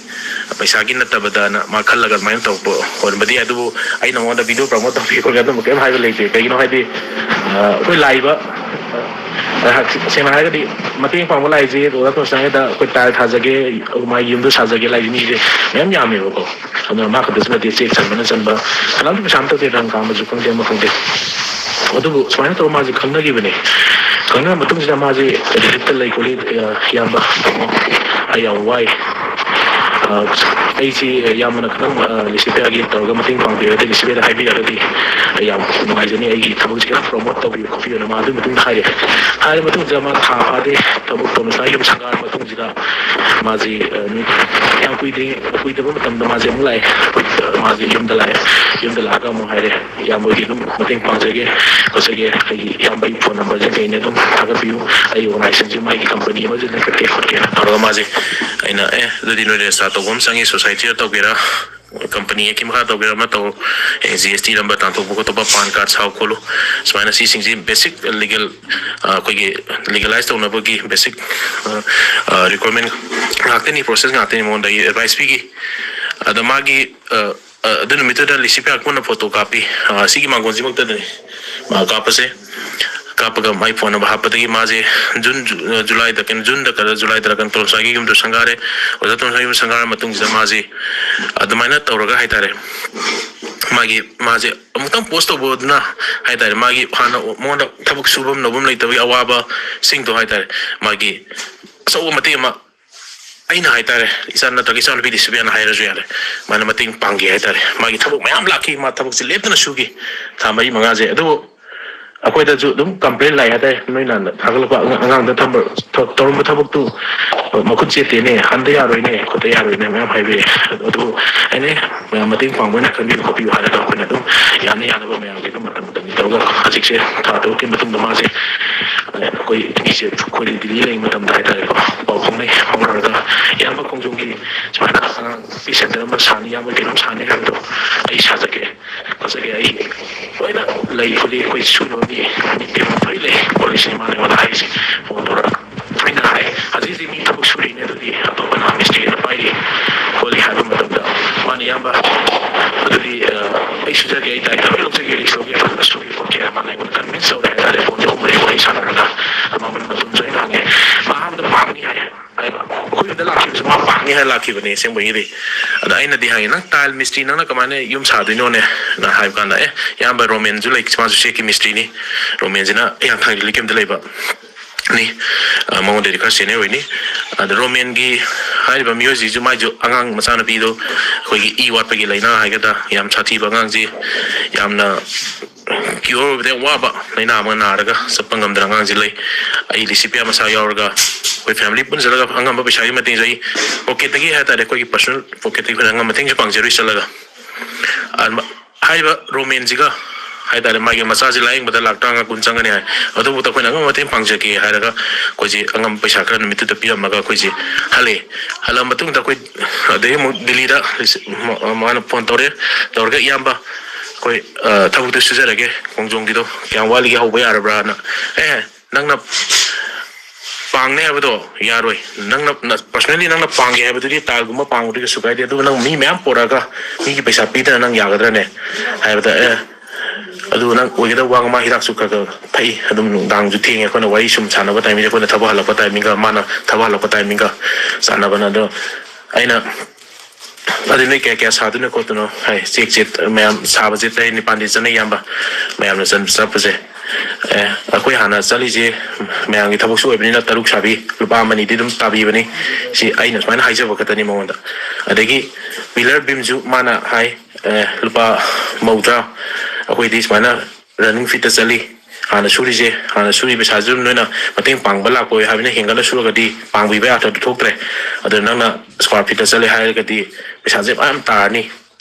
ꯄꯩꯁꯥꯒꯤ ꯅꯠꯇꯕꯗꯅ ꯃꯥ ꯈꯜꯂꯒ ꯑꯗꯨꯃꯥꯏꯅ ꯇꯧꯕ ꯑꯣꯏꯔꯝꯕꯗꯤ ꯌꯥꯏ꯫ ꯑꯗꯨꯕꯨ ꯑꯩ ꯅꯉꯣꯟꯗ video promote ꯇꯧꯕꯤ ꯈꯣꯠꯄꯤ ꯑꯗꯨꯝꯕ ꯀꯔꯤꯝ ꯍꯥꯏꯕ ꯂꯩꯇꯦ꯫ ꯀꯩꯒꯤꯅꯣ ꯍꯥꯏꯗꯤ, ꯑ, ꯑꯩꯈꯣꯏ ꯂꯥꯛꯏꯕ, ꯑ, ꯁꯦꯡꯅ ꯍꯥꯏꯔꯒꯗꯤ ꯃꯇꯦꯡ ꯄꯥꯡꯕ ꯂꯥꯛꯏꯁꯦ ꯑꯣꯖꯥ ꯇꯣꯁꯅꯥꯒꯤꯗ ꯑꯩꯈꯣꯏ tile ꯊꯥꯖꯒꯦ, ꯃꯥꯒꯤ ꯌꯨꯝꯗ ꯁꯥꯖꯒꯦ ꯂꯥꯛꯏꯁꯦ ꯃꯤꯁꯦ ꯃꯌꯥꯝ ꯌꯥꯝꯃꯦꯕꯀꯣ꯫ ꯑꯗꯨꯅ ꯃꯥ ꯈꯛꯇꯁꯨ ꯅꯠꯇꯦ, ꯆꯦꯛ ꯆꯟꯕꯅ ꯆꯟꯕ, ꯀꯅꯥꯝꯇ ꯄꯩꯁꯥ ꯑꯝꯇ ꯇꯦꯟ ꯀꯥꯝꯕꯁꯨ ꯈꯪꯗꯦ, ꯑꯃ ꯈꯪꯗꯦ꯫ ꯑꯗꯨꯕꯨ ꯁꯨꯃꯥꯏꯅ ꯇꯧꯔ ꯃꯥꯁꯦ ꯈꯪꯅꯈꯤꯕꯅꯦ꯫ ꯈꯪꯅꯔ ꯃꯇꯨꯡꯁꯤꯗ ꯃꯥꯁꯦ ꯔꯤꯂꯤꯐꯇ ꯂꯩ ꯈꯣꯠꯂꯤ, ꯑ, ꯏꯌꯥꯝꯕ, ꯑꯩ ꯌꯥꯝ ꯋꯥꯏ꯫ ꯑ, ꯑꯩꯁꯤ ꯏꯌꯥꯝꯕꯅ ꯈꯤꯇꯪ, ꯑ, ꯂꯤꯁꯤꯄꯤꯌꯥꯒꯤ ꯇꯧꯔꯒ ꯃꯇꯦꯡ ꯄꯥꯡꯕꯤꯔꯒꯗꯤ, ꯂꯤꯁꯤꯄꯤꯌꯥꯗ ꯍꯥꯏꯕꯤꯔꯒꯗꯤ ꯑꯩ ꯌꯥꯝ ꯅꯨꯡꯉꯥꯏꯖꯅꯤ꯫ ꯑꯩꯒꯤ ꯊꯕꯛꯁꯦ ꯈꯤꯇꯪ promote ꯇꯧꯕꯤꯌꯨ ꯈꯣꯠꯄꯤꯌꯨꯅ ꯃꯥ ꯑꯗꯨꯒꯤ ꯃꯇꯨꯡꯗ ꯍꯥꯏꯔꯦ꯫ ꯍꯥꯏꯔ ꯃꯇꯨꯡꯁꯤꯗ ꯃꯥ ꯊꯥ ꯐꯥꯗꯦ ꯊꯕꯛ ꯇꯧꯅ ꯁꯨꯃꯥꯏꯅ ꯌꯨꯝ ꯁꯪꯒꯥꯔ ꯃꯇꯨꯡꯁꯤꯗ ꯃꯥꯁꯤ, ꯑ, ꯅꯨꯃꯤꯠ ꯌꯥꯝ ꯀꯨꯏꯗ꯭ꯔꯤ, ꯀꯨꯏꯗꯕ ꯃꯇꯝꯗ ꯃꯥꯁꯦ ꯑꯃꯨꯛ ꯂꯥꯛꯑꯦ꯫ ꯑ, ꯃꯥꯁꯦ ꯌꯨꯝꯗ ꯂꯥꯛꯑꯦ꯫ ꯌꯨꯝꯗ ꯂꯥꯛꯑꯒ ꯑꯃꯨꯛ ꯍꯥꯏꯔꯦ, "ꯏꯌꯥꯝꯕꯒꯤ ꯑꯗꯨꯝ ꯃꯇꯦꯡ ꯄꯥꯡꯖꯒꯦ ꯈꯣꯠꯆꯒꯦ, ꯑꯩꯒꯤ ꯏꯌꯥꯝꯕꯒꯤ phone number ꯁꯦ ꯀꯩꯅꯦ ꯑꯗꯨꯝ ꯊꯥꯒꯠꯄꯤꯌꯨ, ꯑꯩ organization ꯁꯦ ꯃꯥꯒꯤ company ꯑꯃꯁꯨ ꯂꯤꯡꯈꯠꯀꯦ ꯈꯣꯠꯀꯦꯅ" ꯇꯧꯔꯒ ꯃꯥꯁꯦ, ꯑꯩꯅ, "ꯑꯦ, ꯑꯗꯨꯗꯤ ꯅꯣꯏ register ꯇꯧꯕ ꯑꯃ ꯆꯪꯉꯤ, society ꯗ ꯇꯧꯒꯦꯔꯥ?" ꯀꯝꯄꯅꯤ ꯑꯦꯛꯀꯤ ꯃꯈꯥ ꯇꯧꯒꯦꯔꯥ ꯑꯃ ꯇꯧꯔꯣ, ꯖꯤ ꯑꯦꯁ ꯇꯤ ꯅꯝꯕꯔ ꯇꯥꯟꯊꯣꯛꯄ ꯈꯣꯠꯇꯣꯛꯄ, ꯄꯥꯟ ꯀꯥꯔꯗ ꯁꯥꯎ ꯈꯣꯠꯂꯨ, ꯁꯨꯃꯥꯏꯅ ꯁꯤꯁꯤꯡꯁꯦ ꯕꯦꯁꯤꯛ ꯂꯤꯒꯦꯜ, ꯑꯩꯈꯣꯏꯒꯤ ꯂꯤꯒꯦꯂꯥꯏꯁ ꯇꯧꯅꯕꯒꯤ ꯕꯦꯁꯤꯛ ꯔꯤꯀ꯭ꯋꯥꯔꯃꯦꯟ ꯉꯥꯛꯇꯅꯤ, ꯄ꯭ꯔꯣꯁꯦꯁ ꯉꯥꯛꯇꯅꯤ꯫ ꯃꯉꯣꯟꯗ ꯑꯩ ꯑꯦꯗꯚꯥꯏꯁ ꯄꯤꯈꯤ꯫ ꯑꯗ ꯃꯥꯒꯤ ꯑ, ꯑ, ꯑꯗꯨ ꯅꯨꯃꯤꯠꯇꯨꯗ ꯂꯤꯁꯤꯄꯤꯌꯥ ꯄꯨꯟꯅ ꯐꯣꯇꯣ ꯀꯥꯞꯄꯤ꯫ ꯑ, ꯁꯤꯒꯤ ꯃꯥꯡꯒꯣꯟꯁꯤꯃꯛꯇꯗꯅꯤ ꯃꯥ ꯀꯥꯞꯄꯁꯦ꯫ ꯀꯥꯞꯄꯒ ꯃꯥꯏ ꯐꯣꯟ ꯅꯝꯕꯔ ꯍꯥꯞꯄꯗꯒꯤ ꯃꯥꯁꯦ ꯖꯨꯟ, ꯖꯨ-, ꯖꯨꯂꯥꯏꯗ ꯀꯩꯅꯣ, ꯖꯨꯟꯗ ꯀꯩꯅꯣ, ꯖꯨꯂꯥꯏꯗꯔ ꯀꯩꯅꯣ ꯇꯣꯂꯣꯞ ꯆꯥꯕꯒꯤ ꯌꯨꯝꯗ ꯁꯪꯒꯥꯔꯦ꯫ ꯑꯣꯖꯥ ꯇꯣꯂꯣꯞ ꯆꯥꯕꯒꯤ ꯌꯨꯝꯗ ꯁꯪꯒꯥꯔ ꯃꯇꯨꯡꯁꯤꯗ ꯃꯥꯁꯦ ꯑꯗꯨꯃꯥꯏꯅ ꯇꯧꯔꯒ ꯍꯥꯏꯇꯥꯔꯦ, ꯃꯥꯒꯤ, ꯃꯥꯁꯦ ꯑꯃꯨꯛꯇꯪ ꯄꯣꯁ ꯇꯧꯕꯗꯨꯅ ꯍꯥꯏꯇꯥꯔꯦ, ꯃꯥꯒꯤ ꯍꯥꯟꯅ ꯃꯉꯣꯟꯗ ꯊꯕꯛ ꯁꯨꯐꯝ ꯅꯣꯝꯐꯝ ꯂꯩꯇꯕꯒꯤ ꯑꯋꯥꯕꯁꯤꯡꯗꯣ ꯍꯥꯏꯇꯥꯔꯦ, ꯃꯥꯒꯤ ꯑꯆꯧꯕ ꯃꯇꯦꯡ ꯑꯃ ꯑꯩꯅ ꯍꯥꯏꯇꯥꯔꯦ, ꯏꯆꯥ ꯅꯠꯇ꯭ꯔꯒ ꯏꯆꯥꯅꯨꯄꯤꯗꯤ ꯁꯤꯕꯤꯌꯥꯅ ꯍꯥꯏꯔꯁꯨ ꯌꯥꯔꯦ, ꯃꯥꯅ ꯃꯇꯦꯡ ꯄꯥꯡꯈꯤ ꯍꯥꯏꯇꯥꯔꯦ꯫ ꯃꯥꯒꯤ ꯊꯕꯛ ꯃꯌꯥꯝ ꯂꯥꯛꯈꯤ, ꯃꯥ ꯊꯕꯛꯁꯦ ꯂꯦꯞꯇꯅ ꯁꯨꯈꯤ ꯊꯥ ꯃꯔꯤ ꯃꯉꯥꯁꯦ꯫ ꯑꯗꯨꯕꯨ ꯑꯩꯈꯣꯏꯗꯁꯨ ꯑꯗꯨꯝ ꯀꯝꯄ꯭ꯂꯦꯟ ꯂꯥꯛꯑꯦ ꯍꯥꯏꯇꯥꯔꯦ, ꯅꯣꯏꯅ ꯊꯥꯒꯠꯂꯛꯄ ꯑꯉꯥꯡꯗ ꯊꯝꯕ-, ꯊ-, ꯇꯧꯔꯝꯕ ꯊꯕꯛꯇꯨ ꯃꯈꯨꯠ ꯆꯦꯠꯇꯦꯅꯦ, ꯍꯟꯗ ꯌꯥꯔꯣꯏꯅꯦ, ꯈꯣꯠꯇ ꯌꯥꯔꯣꯏꯅꯦ ꯃꯌꯥꯝ ꯍꯥꯏꯕꯤꯔꯛꯑꯦ꯫ ꯑꯗꯨ ꯑꯩꯅ ꯃꯌꯥꯝ ꯃꯇꯦꯡ ꯄꯥꯡꯕ ꯑꯣꯏꯅ ꯈꯟꯕꯤꯌꯨ ꯈꯣꯠꯄꯤꯌꯨ ꯍꯥꯏꯔꯒ ꯑꯩꯈꯣꯏꯅ ꯑꯗꯨꯝ ꯌꯥꯅ ꯌꯥꯅꯕ ꯃꯌꯥꯝꯒꯤ ꯑꯗꯨꯝ ꯃꯇꯝ ꯃꯇꯝꯒꯤ ꯇꯧꯔꯒ ꯍꯧꯖꯤꯛꯁꯦ ꯊꯥ ꯇꯔꯨꯛꯀꯤ ꯃꯇꯨꯡꯗ ꯃꯥꯁꯦ, ꯑꯩꯈꯣꯏ ꯑꯩꯁꯦ ꯑꯩꯈꯣꯏ ꯗꯤꯜꯂꯤ ꯂꯩꯕ ꯃꯇꯝꯗ ꯍꯥꯏꯇꯥꯔꯦꯀꯣ, ꯄꯥꯎ ꯐꯥꯎꯅꯩ꯫ ꯐꯥꯎꯅꯔꯒ ꯏꯌꯥꯝꯕ ꯈꯣꯡꯖꯣꯝꯒꯤ ꯁꯨꯃꯥꯏꯅ ꯑꯉꯥꯡ ꯄꯤ ꯁꯦꯟꯇꯔ ꯑꯃ ꯁꯥꯅꯤ, ꯏꯌꯥꯝꯕ ꯀꯩꯅꯣꯝ ꯁꯥꯅꯤ ꯍꯥꯏꯕꯗꯣ ꯑꯩ ꯁꯥꯖꯒꯦ ꯈꯣꯠꯆꯒꯦ, ꯑꯩ ꯂꯣꯏꯅ ꯂꯩ ꯈꯣꯠꯂꯤ, ꯑꯩꯈꯣꯏ ꯁꯨꯅꯕ ꯃꯤ, ꯃꯤ ꯇꯦꯕꯜ ꯂꯣꯏ ꯂꯩ ꯈꯣꯠꯂꯤꯁꯤꯅꯤ ꯃꯥꯅ ꯑꯩꯉꯣꯟꯗ ꯍꯥꯏꯔꯤꯁꯦ꯫ ꯐꯣꯟ ꯇꯧꯔꯒ ꯑꯩꯅ ꯍꯥꯏ, ꯍꯧꯖꯤꯛ ꯍꯧꯖꯤꯛ ꯃꯤ ꯊꯕꯛ ꯁꯨꯔꯤꯅꯦ, ꯑꯗꯨꯗꯤ ꯑꯇꯣꯞꯄꯅ ꯃꯤꯁꯇ꯭ꯔꯤ ꯑꯃ ꯄꯥꯏꯔꯤ ꯈꯣꯠꯂꯤ ꯍꯥꯏꯕ ꯃꯇꯝꯗ ꯃꯥꯅ, "ꯏꯌꯥꯝꯕ, ꯑꯗꯨꯗꯤ, ꯑ, ꯑꯩ ꯁꯨꯖꯒꯦ, ꯑꯩ ꯗꯥꯏꯇ ꯂꯣꯏ ꯂꯧꯖꯒꯦ, ꯂꯤꯁ ꯂꯧꯒꯦ, ꯐꯖꯅ ꯁꯨꯒꯦ ꯈꯣꯠꯀꯦ" ꯍꯥꯏꯅ ꯃꯥꯅ ꯑꯩꯉꯣꯟꯗ ꯀꯟꯚꯤꯟꯁ ꯇꯧꯔꯦ ꯍꯥꯏꯇꯥꯔꯦ꯫ ꯐꯣꯟꯗ ꯎꯃꯔꯤ ꯋꯥꯔꯤ ꯁꯥꯟꯅꯔꯒ ꯃꯉꯣꯟꯗ ꯃꯇꯝꯁꯨ ꯑꯩꯅ ꯍꯪꯉꯦ꯫ ꯃꯥ ꯑꯍꯥꯟꯕꯗ ꯄꯥꯝꯅꯤ ꯍꯥꯏ꯫ ꯑꯩꯈꯣꯏ ꯌꯨꯝꯗ ꯂꯥꯛꯈꯤꯕꯁꯨ ꯃꯥ ꯄꯥꯝꯅꯤ ꯍꯥꯏ ꯂꯥꯛꯈꯤꯕꯅꯦ ꯑꯁꯦꯡꯕꯒꯤꯗꯤ꯫ ꯑꯗ ꯑꯩꯅꯗꯤ ꯍꯪꯉꯦ, "ꯅꯪ ꯇꯥꯏꯜ ꯃꯤꯁꯇ꯭ꯔꯤ ꯅꯪꯅ ꯀꯃꯥꯏꯅ ꯌꯨꯝ ꯁꯥꯗꯣꯏꯅꯣꯅꯦ?" ꯅ ꯍꯥꯏꯕ ꯀꯥꯟꯗ, "ꯑꯦ, ꯏꯌꯥꯝꯕ ꯔꯣꯃꯦꯟꯁꯨ ꯂꯩ, ꯃꯥꯁꯨ ꯆꯦꯛꯀꯤ ꯃꯤꯁꯇ꯭ꯔꯤꯅꯤ꯫ ꯔꯣꯃꯦꯟꯁꯤꯅ ꯍꯤꯌꯥꯡꯊꯥꯡꯒꯤ ꯂꯩꯀꯦꯝꯗ ꯂꯩꯕ꯫ ꯅꯤ꯫ ꯑ, ꯃꯉꯣꯟꯗꯗꯤ ꯈꯔ ꯁꯦꯅꯤꯌꯔ ꯑꯣꯏꯅꯤ꯫ ꯑꯗ ꯔꯣꯃꯦꯟꯒꯤ ꯍꯥꯏꯔꯤꯕ ꯃꯤꯑꯣꯏꯁꯤꯁꯨ ꯃꯥꯏꯁꯨ ꯑꯉꯥꯡ ꯃꯆꯥꯅꯨꯄꯤꯗꯣ ꯑꯩꯈꯣꯏꯒꯤ ꯏ ꯋꯥꯠꯄꯒꯤ ꯂꯥꯏꯅꯥ ꯍꯥꯏꯒꯗ꯭ꯔꯥ, ꯌꯥꯝ ꯁꯥꯊꯤꯕ ꯑꯉꯥꯡꯁꯤ, ꯌꯥꯝꯅ ꯀ꯭ꯌꯣꯔ ꯑꯣꯏꯕꯗ ꯌꯥꯝ ꯋꯥꯕ ꯂꯥꯏꯅꯥ ꯑꯃ ꯅꯥꯔꯒ ꯆꯠꯄ ꯉꯝꯗꯅ ꯑꯉꯥꯡꯁꯤ ꯂꯩ꯫ ꯑꯩ ꯂꯤꯁꯤꯄꯤꯌꯥ ꯃꯁꯥ ꯌꯥꯎꯔꯒ ꯑꯩꯈꯣꯏ ꯐꯦꯃꯤꯂꯤ ꯄꯨꯟꯅ ꯆꯠꯂꯒ ꯑꯉꯝꯕ ꯄꯩꯁꯥꯒꯤ ꯃꯇꯦꯡꯁꯨ ꯑꯩ ꯄꯣꯀꯦꯠꯇꯒꯤ ꯍꯥꯏꯇꯥꯔꯦ, ꯑꯩꯈꯣꯏꯒꯤ ꯄꯔꯁꯣꯅꯦꯜ ꯄꯣꯀꯦꯠꯇꯒꯤ ꯑꯩꯈꯣꯏꯅ ꯑꯉꯝꯕ ꯃꯇꯦꯡꯁꯨ ꯄꯥꯡꯖꯔꯨꯏ ꯆꯠꯂꯒ꯫ ꯑꯗꯨꯃ-, ꯍꯥꯏꯔꯤꯕ ꯔꯣꯃꯦꯟꯁꯤꯒ ꯍꯥꯏꯇꯥꯔꯦ, ꯃꯥꯒꯤ ꯃꯆꯥꯁꯤ ꯂꯥꯏꯌꯦꯡꯕꯗ ꯂꯥꯛ ꯇꯔꯥꯃꯉꯥ ꯀꯨꯟ ꯆꯪꯒꯅꯤ ꯍꯥꯏ꯫ ꯑꯗꯨꯕꯨ ꯑꯩꯈꯣꯏꯅ ꯑꯉꯝꯕ ꯃꯇꯦꯡ ꯄꯥꯡꯖꯒꯦ ꯍꯥꯏꯔꯒ ꯑꯩꯈꯣꯏꯁꯦ ꯑꯉꯝꯕ ꯄꯩꯁꯥ ꯈꯔ ꯅꯨꯃꯤꯠꯇꯨꯗ ꯄꯤꯔꯝꯃꯒ ꯑꯩꯈꯣꯏꯁꯦ ꯍꯜꯂꯛꯑꯦ꯫ ꯍꯜꯂꯛꯑ ꯃꯇꯨꯡꯗ ꯑꯩꯈꯣꯏ ꯑꯗꯒꯤ ꯑꯃꯨꯛ ꯗꯤꯜꯂꯤꯗ ꯃꯥꯅ ꯐꯣꯟ ꯇꯧꯔꯛꯑꯦ꯫ ꯇꯧꯔꯒ, "ꯏꯌꯥꯝꯕ, ꯑꯩꯈꯣꯏ, ꯑ, ꯊꯕꯛꯇꯨ ꯁꯨꯖꯔꯒꯦ, ꯈꯣꯡꯖꯣꯝꯒꯤꯗꯣ ꯀꯌꯥꯝ ꯋꯥꯠꯂꯤꯒꯦ, ꯍꯧꯕ ꯌꯥꯔꯕ꯭ꯔꯥꯅ?" "ꯑꯦ, ꯅꯪꯅ ꯄꯥꯡꯅꯦ ꯍꯥꯏꯕꯗꯣ ꯌꯥꯔꯣꯏ꯫ ꯅꯪꯅ, ꯅ-, personally ꯅꯪꯅ ꯄꯥꯡꯒꯦ ꯍꯥꯏꯕꯗꯨꯗꯤ ꯇꯥꯏꯜꯒꯨꯝꯕ ꯄꯥꯡꯕꯗꯤ ꯀꯩꯁꯨ ꯀꯥꯏꯗꯦ, ꯑꯗꯨꯕꯨ ꯅꯪ ꯃꯤ ꯃꯌꯥꯝ ꯄꯨꯔꯛꯑꯒ ꯃꯤꯒꯤ ꯄꯩꯁꯥ ꯄꯤꯗꯅ ꯅꯪ ꯌꯥꯒꯗ꯭ꯔꯅꯦ?" ꯍꯥꯏꯕꯗ, "ꯑꯦ, ꯑꯗꯨ ꯅꯪ ꯑꯣꯏꯒꯗꯕ ꯋꯥ, ꯃꯥ ꯍꯤꯗꯥꯛꯁꯨ ꯈꯔ ꯈꯔ ꯊꯛꯏ, ꯑꯗꯨꯝ ꯅꯨꯡꯗꯥꯡꯁꯨ ꯊꯦꯡꯉꯦ, ꯑꯩꯈꯣꯏꯅ ꯋꯥꯔꯤ ꯁꯨꯝ ꯁꯥꯟꯅꯕ ꯇꯥꯏꯃꯤꯡꯁꯦ, ꯑꯩꯈꯣꯏꯅ ꯊꯕꯛ ꯍꯜꯂꯛꯄ ꯇꯥꯏꯃꯤꯡꯒ ꯃꯥꯅ ꯊꯕꯛ ꯍꯜꯂꯛꯄ ꯇꯥꯏꯃꯤꯡꯒ ꯆꯥꯟꯅꯕꯅ꯫ ꯑꯗꯣ ꯑꯩꯅ, ꯑꯗꯨ ꯅꯣꯏ ꯀꯌꯥ ꯀꯌꯥ ꯁꯥꯗꯣꯏꯅꯣ ꯈꯣꯠꯇꯣꯏꯅꯣ ꯍꯥꯏ, ꯆꯦꯛꯁꯦ ꯃꯌꯥꯝ ꯁꯥꯕꯁꯦ ꯇꯔꯦꯠ ꯅꯤꯄꯥꯜꯗꯤ ꯆꯠꯅꯩ, ꯏꯌꯥꯝꯕ, ꯃꯌꯥꯝꯅ ꯆꯠ-, ꯆꯠꯄꯁꯦ꯫ ꯑꯦ, ꯑꯩꯈꯣꯏ ꯍꯥꯟꯅ ꯆꯠꯂꯤꯁꯦ ꯃꯌꯥꯝꯒꯤ ꯊꯕꯛꯁꯨ ꯑꯣꯏꯕꯅꯤꯅ ꯇꯔꯨꯛ ꯁꯥꯕꯤ, ꯂꯨꯄꯥ ꯑꯃꯅꯤꯗꯤ ꯑꯗꯨꯝ ꯇꯥꯕꯤꯕꯅꯤ"꯫ ꯁꯤ ꯑꯩꯅ ꯁꯨꯃꯥꯏꯅ ꯍꯥꯏꯖꯕ ꯈꯛꯇꯅꯤ ꯃꯉꯣꯟꯗ꯫ ꯑꯗꯒꯤ ꯄꯤꯂꯔ ꯕꯤꯝꯁꯨ ꯃꯥꯅ ꯍꯥꯏ, ꯑꯦ, "ꯂꯨꯄꯥ ꯃꯧꯗ꯭ꯔꯥ ꯑꯩꯈꯣꯏꯗꯤ ꯁꯨꯃꯥꯏꯅ ꯔꯟꯅꯤꯡ ꯐꯤꯠꯇ ꯆꯠꯂꯤ, ꯍꯥꯟꯅ ꯁꯨꯔꯤꯁꯦ, ꯍꯥꯟꯅ ꯁꯨꯔꯤ ꯄꯩꯁꯥꯁꯨ ꯑꯗꯨꯝ ꯅꯣꯏꯅ ꯃꯇꯦꯡ ꯄꯥꯡꯕ ꯂꯥꯛꯄ ꯑꯣꯏ ꯍꯥꯏꯕꯅ, ꯍꯦꯟꯒꯠꯂ ꯁꯨꯔꯒꯗꯤ ꯄꯥꯡꯕꯤꯕ ꯌꯥꯊꯕꯗꯤ ꯊꯣꯛꯇ꯭ꯔꯦ꯫ ꯑꯗꯨ ꯅꯪꯅ ꯁ꯭ꯀ꯭ꯋꯥꯔ ꯐꯤꯠꯇ ꯆꯠꯂꯦ ꯍꯥꯏꯔꯒꯗꯤ ꯄꯩꯁꯥꯁꯦ ꯃꯌꯥꯝ ꯇꯥꯔꯅꯤ꯫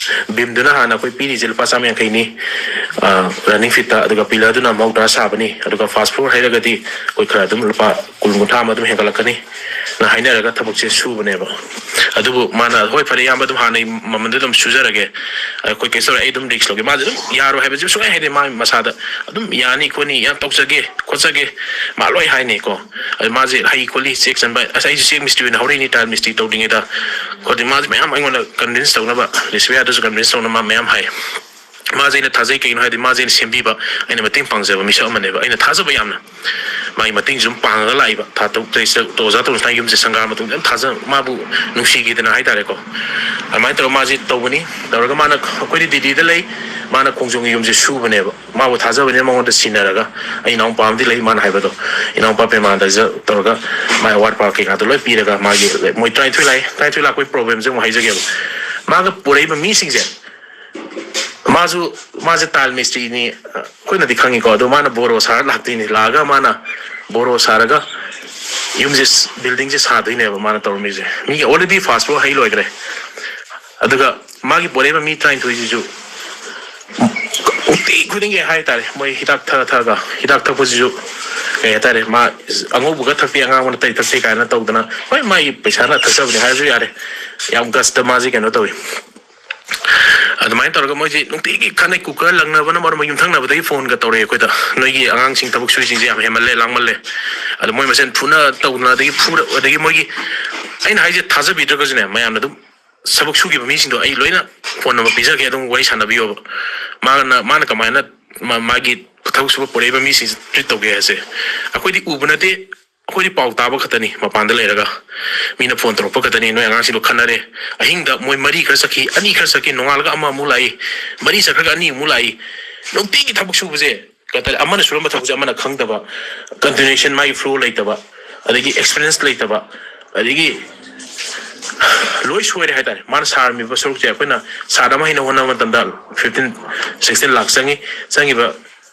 ꯕꯤꯝꯗꯨꯅ ꯍꯥꯟꯅ ꯑꯩꯈꯣꯏ ꯄꯤꯔꯤꯁꯦ ꯂꯨꯄꯥ ꯆꯥꯝꯃ ꯌꯥꯡꯈꯩꯅꯤ, ꯑ, ꯔꯟꯅꯤꯡ ꯐꯤꯠꯇ, ꯑꯗꯨꯒ ꯄꯤꯂꯔꯗꯨꯅ ꯃꯧꯗ꯭ꯔꯥ ꯁꯥꯕꯅꯤ, ꯑꯗꯨꯒ ꯐꯥꯔꯁ ꯐ꯭ꯂꯣꯔ ꯍꯩꯔꯒꯗꯤ ꯑꯩꯈꯣꯏ ꯈꯔ ꯑꯗꯨꯝ ꯂꯨꯄꯥ ꯀꯨꯟ ꯀꯨꯟꯊ꯭ꯔꯥ ꯑꯃ ꯑꯗꯨꯝ ꯍꯦꯟꯒꯠꯂꯛꯀꯅꯤ"ꯅ ꯍꯥꯏꯅꯔꯒ ꯊꯕꯛꯁꯦ ꯁꯨꯕꯅꯦꯕ꯫ ꯑꯗꯨꯕꯨ ꯃꯥꯅ, "ꯍꯣꯏ, ꯐꯔꯦ, ꯏꯌꯥꯝꯕ, ꯑꯗꯨꯝ ꯍꯥꯟꯅꯩ ꯃꯃꯜꯗ ꯑꯗꯨꯝ ꯁꯨꯖꯔꯒꯦ, ꯑꯩꯈꯣꯏ ꯀꯩꯁꯨ ꯇꯧꯔꯣꯏ, ꯑꯩ ꯑꯗꯨꯝ ꯔꯤꯛꯁ ꯂꯧꯒꯦ"꯫ ꯃꯥꯁꯦ ꯑꯗꯨꯝ ꯌꯥꯔꯣꯏ ꯍꯥꯏꯕꯁꯦ ꯁꯨꯡꯍꯥꯏ ꯍꯥꯏꯗꯦ꯫ ꯃꯥ ꯃꯁꯥꯗ ꯑꯗꯨꯝ "ꯌꯥꯅꯤ ꯈꯣꯠꯅꯤ, ꯌꯥꯝ ꯇꯧꯖꯒꯦ ꯈꯣꯠꯆꯒꯦ", ꯃꯥ ꯂꯣꯏ ꯍꯥꯏꯅꯤꯀꯣ꯫ ꯑꯗꯨ ꯃꯥꯁꯦ ꯍꯩ ꯈꯣꯠꯂꯤ, ꯆꯦꯛ ꯆꯟꯕ, ꯑꯁ, ꯑꯩꯁꯦ ꯆꯦꯛ ꯃꯤꯁꯇ꯭ꯔꯤ ꯑꯣꯏꯅ ꯍꯧꯔꯛꯏꯅꯤ, ꯇꯥꯏꯜ ꯃꯤꯁꯇ꯭ꯔꯤ ꯇꯧꯗ꯭ꯔꯤꯉꯩꯗ꯫ ꯈꯣꯠꯇꯤ ꯃꯥꯁꯦ ꯃꯌꯥꯝ ꯑꯩꯉꯣꯟꯗ ꯀꯟꯚꯤꯟꯁ ꯇꯧꯅꯕ, ꯂꯤꯁꯕꯤꯌꯥꯗꯁꯨ ꯀꯟꯚꯤꯟꯁ ꯇꯧꯅꯕ ꯃꯥ ꯃꯌꯥꯝ ꯍꯥꯏ꯫ ꯃꯥꯁꯦ ꯑꯩꯅ ꯊꯥꯖꯩ, ꯀꯩꯒꯤꯅꯣ ꯍꯥꯏꯗꯤ ꯃꯥꯁꯦ ꯑꯩꯅ ꯁꯦꯝꯕꯤꯕ, ꯑꯩꯅ ꯃꯇꯦꯡ ꯄꯥꯡꯖꯕ ꯃꯤꯁꯛ ꯑꯃꯅꯦꯕ꯫ ꯑꯩꯅ ꯊꯥꯖꯕ ꯌꯥꯝꯅ, ꯃꯥꯒꯤ ꯃꯇꯦꯡꯁꯨ ꯑꯗꯨꯝ ꯄꯥꯡꯉꯒ ꯂꯥꯛꯏꯕ꯫ ꯊꯥ ꯇꯔꯨꯛ ꯇꯔꯦꯠꯁꯤꯗ ꯑꯣꯖꯥ ꯇꯣꯝꯁꯅꯥꯒꯤ ꯌꯨꯝꯁꯦ ꯁꯪꯒꯥ ꯃꯇꯨꯡꯗ ꯌꯥꯝ ꯊꯥꯖ-, ꯃꯥꯕꯨ ꯅꯨꯡꯁꯤꯈꯤꯗꯅ ꯍꯥꯏꯇꯥꯔꯦꯀꯣ꯫ ꯑꯗꯨꯃꯥꯏꯅ ꯇꯧꯔꯒ ꯃꯥꯁꯦ ꯇꯧꯕꯅꯤ꯫ ꯇꯧꯔꯒ ꯃꯥꯅ, ꯑꯩꯈꯣꯏꯗꯤ ꯗꯤꯜꯂꯤꯗ ꯂꯩ, ꯃꯥꯅ ꯈꯣꯡꯖꯣꯝꯒꯤ ꯌꯨꯝꯁꯦ ꯁꯨꯕꯅꯦꯕ꯫ ꯃꯥꯕꯨ ꯊꯥꯖꯕꯅꯤꯅ ꯃꯉꯣꯟꯗ ꯁꯤꯟꯅꯔꯒ, ꯑꯩ ꯏꯅꯥꯎꯄꯥ ꯑꯃꯗꯤ ꯂꯩ, ꯃꯥꯅ ꯍꯥꯏꯕꯗꯣ, ꯏꯅꯥꯎꯄꯥ ꯄ꯭ꯔꯦꯃꯥꯅꯟꯗꯁꯦ ꯇꯧꯔꯒ ꯃꯥꯏ ꯑꯋꯥꯠ ꯑꯄꯥ ꯀꯩꯀꯥꯗꯣ ꯂꯣꯏ ꯄꯤꯔꯒ, ꯃꯥꯒꯤ, ꯃꯣꯏ ꯇꯔꯥꯅꯤꯊꯣꯏ ꯂꯥꯛꯑꯦ, ꯇꯔꯥꯅꯤꯊꯣꯏ ꯂꯥꯛꯄꯒꯤ ꯄ꯭ꯔꯣꯕ꯭ꯂꯦꯝꯁꯦ ꯑꯃꯨꯛ ꯍꯥꯏꯖꯒꯦꯕ꯫ ꯃꯥꯒ ꯄꯨꯔꯛꯏꯕ ꯃꯤꯁꯤꯡꯁꯦ, ꯃꯥꯁꯨ, ꯃꯥꯁꯦ ꯇꯥꯏꯜ ꯃꯤꯁꯇ꯭ꯔꯤꯅꯤ, ꯑꯩꯈꯣꯏꯅꯗꯤ ꯈꯪꯉꯤꯀꯣ, ꯑꯗꯣ ꯃꯥꯅ ꯕꯣꯔꯣ ꯁꯥꯔ ꯂꯥꯛꯇꯣꯏꯅꯤ꯫ ꯂꯥꯛꯑꯒ ꯃꯥꯅ ꯕꯣꯔꯣ ꯁꯥꯔꯒ ꯌꯨꯝꯁꯦ, ꯕꯤꯜꯗꯤꯡꯁꯦ ꯁꯥꯗꯣꯏꯅꯦꯕ ꯃꯥꯅ ꯇꯧꯔꯝꯃꯤꯁꯦ꯫ ꯃꯤꯒꯤ already ꯐꯥꯔꯁ ꯐ꯭ꯂꯣꯔ ꯍꯩ ꯂꯣꯏꯈ꯭ꯔꯦ꯫ ꯑꯗꯨꯒ ꯃꯥꯒꯤ ꯄꯣꯔꯛꯏꯕ ꯃꯤ ꯇꯔꯥꯅꯤꯊꯣꯏꯁꯤꯁꯨ ꯅꯨꯡꯇꯤ ꯈꯨꯗꯤꯡꯒꯤ ꯍꯥꯏꯇꯥꯔꯦ, ꯃꯣꯏ ꯍꯤꯗꯥꯛ ꯊꯛꯑ ꯊꯛꯑꯒ, ꯍꯤꯗꯥꯛ ꯊꯛꯄꯁꯤꯁꯨ ꯀꯩ ꯍꯥꯏꯇꯥꯔꯦ, ꯃꯥ ꯑꯉꯧꯕꯒ ꯊꯛꯇꯦ, ꯑꯉꯥꯡꯕꯅ ꯇꯩ ꯊꯛꯇꯦ ꯀꯥꯏꯅ ꯇꯧꯗꯅ, ꯍꯣꯏ, ꯃꯥꯒꯤ ꯄꯩꯁꯥꯅ ꯊꯛꯆꯕꯅꯦ ꯍꯥꯏꯔꯁꯨ ꯌꯥꯔꯦ, ꯌꯥꯝ ꯒꯁꯇ ꯃꯥꯁꯦ ꯀꯩꯅꯣ ꯇꯧꯋꯤ꯫ ꯑꯗꯨꯃꯥꯏꯅ ꯇꯧꯔꯒ ꯃꯣꯏꯁꯦ ꯅꯨꯡꯇꯤꯒꯤ ꯈꯠꯅꯩ, ꯀꯨꯀꯔ ꯂꯪꯅꯕꯅ ꯃꯔꯝ ꯑꯣꯏꯔꯒ ꯌꯨꯝꯊꯪꯅꯕꯗꯒꯤ ꯐꯣꯟꯒ ꯇꯧꯔꯛꯑꯦ ꯑꯩꯈꯣꯏꯗ, "ꯅꯣꯏꯒꯤ ꯑꯉꯥꯡꯁꯤꯡ ꯊꯕꯛ ꯁꯨꯔꯤꯁꯤꯡꯁꯦ ꯌꯥꯝ ꯍꯦꯟꯃꯜꯂꯦ, ꯂꯥꯡꯃꯜꯂꯦ"꯫ ꯑꯗꯣ ꯃꯣꯏ ꯃꯁꯦꯟ ꯐꯨꯅ ꯇꯧꯗꯅ, ꯑꯗꯒꯤ ꯐꯨꯔ-, ꯑꯗꯒꯤ ꯃꯣꯏꯒꯤ, ꯑꯩꯅ ꯍꯥꯏꯁꯦ ꯊꯥꯖꯕꯤꯗ꯭ꯔꯒꯁꯨꯅꯦ, ꯃꯌꯥꯝꯅ ꯑꯗꯨꯝ ꯊꯕꯛ ꯁꯨꯈꯤꯕ ꯃꯤꯁꯤꯡꯗꯣ ꯑꯩ ꯂꯣꯏꯅ ꯐꯣꯟ ꯅꯝꯕꯔ ꯄꯤꯖꯒꯦ, ꯑꯗꯨꯝ ꯋꯥꯔꯤ ꯁꯥꯟꯅꯕꯤꯌꯣꯕ꯫ ꯃꯥꯅ, ꯃꯥꯅ ꯀꯃꯥꯏꯅ ꯃꯥ-, ꯃꯥꯒꯤ ꯊꯕꯛ ꯁꯨꯕ ꯄꯨꯔꯛꯏꯕ ꯃꯤꯁꯤꯡꯁꯦ ꯇ꯭ꯔꯤꯠ ꯇꯧꯒꯦ ꯍꯥꯏꯁꯦ ꯑꯩꯈꯣꯏꯗꯤ ꯎꯕ ꯅꯠꯇꯦ꯫ ꯑꯩꯈꯣꯏꯗꯤ ꯄꯥꯎ ꯇꯥꯕ ꯈꯛꯇꯅꯤ, ꯃꯄꯥꯟꯗ ꯂꯩꯔꯒ ꯃꯤꯅ ꯐꯣꯟ ꯇꯧꯔꯛꯄ ꯈꯛꯇꯅꯤ, "ꯅꯣꯏ ꯑꯉꯥꯡꯁꯤꯡꯗꯣ ꯈꯠꯅꯔꯦ"꯫ ꯑꯍꯤꯡꯗ ꯃꯣꯏ ꯃꯔꯤ ꯈꯔ ꯆꯠꯈꯤ, ꯑꯅꯤ ꯈꯔ ꯆꯠꯈꯤ, ꯅꯣꯡꯉꯥꯜꯂꯒ ꯑꯃ ꯑꯃꯨꯛ ꯂꯥꯛꯏ, ꯃꯔꯤ ꯆꯠꯈ꯭ꯔꯒ ꯑꯅꯤ ꯑꯃꯨꯛ ꯂꯥꯛꯏ꯫ ꯅꯨꯡꯇꯤꯒꯤ ꯊꯕꯛ ꯁꯨꯕꯁꯦ ꯀꯩ ꯍꯥꯏꯇꯥꯔꯦ, ꯑꯃꯅ ꯁꯨꯔꯝꯕ ꯊꯕꯛꯁꯦ ꯑꯃꯅ ꯈꯪꯗꯕ, ꯀꯟꯇꯤꯅ꯭ꯌꯨꯁꯟ, ꯃꯥꯒꯤ ꯐ꯭ꯂꯣ ꯂꯩꯇꯕ, ꯑꯗꯒꯤ ꯑꯦꯛꯁꯄꯤꯔꯤꯌꯦꯟꯁ ꯂꯩꯇꯕ, ꯑꯗꯒꯤ ꯂꯣꯏ ꯁꯣꯏꯔꯦ ꯍꯥꯏꯇꯥꯔꯦ꯫ ꯃꯥꯅ ꯁꯥꯔꯝꯃꯤꯕ ꯁꯔꯨꯛꯁꯦ, ꯑꯩꯈꯣꯏꯅ ꯁꯥꯠ ꯑꯃ ꯍꯩꯅ ꯍꯣꯠꯅꯕ ꯃꯇꯝꯗ ꯐꯤꯐꯇꯤꯟ, ꯁꯤꯛꯁꯇꯤꯟ ꯂꯥꯛ ꯆꯪꯉꯤ꯫ ꯆꯪꯉꯤꯕ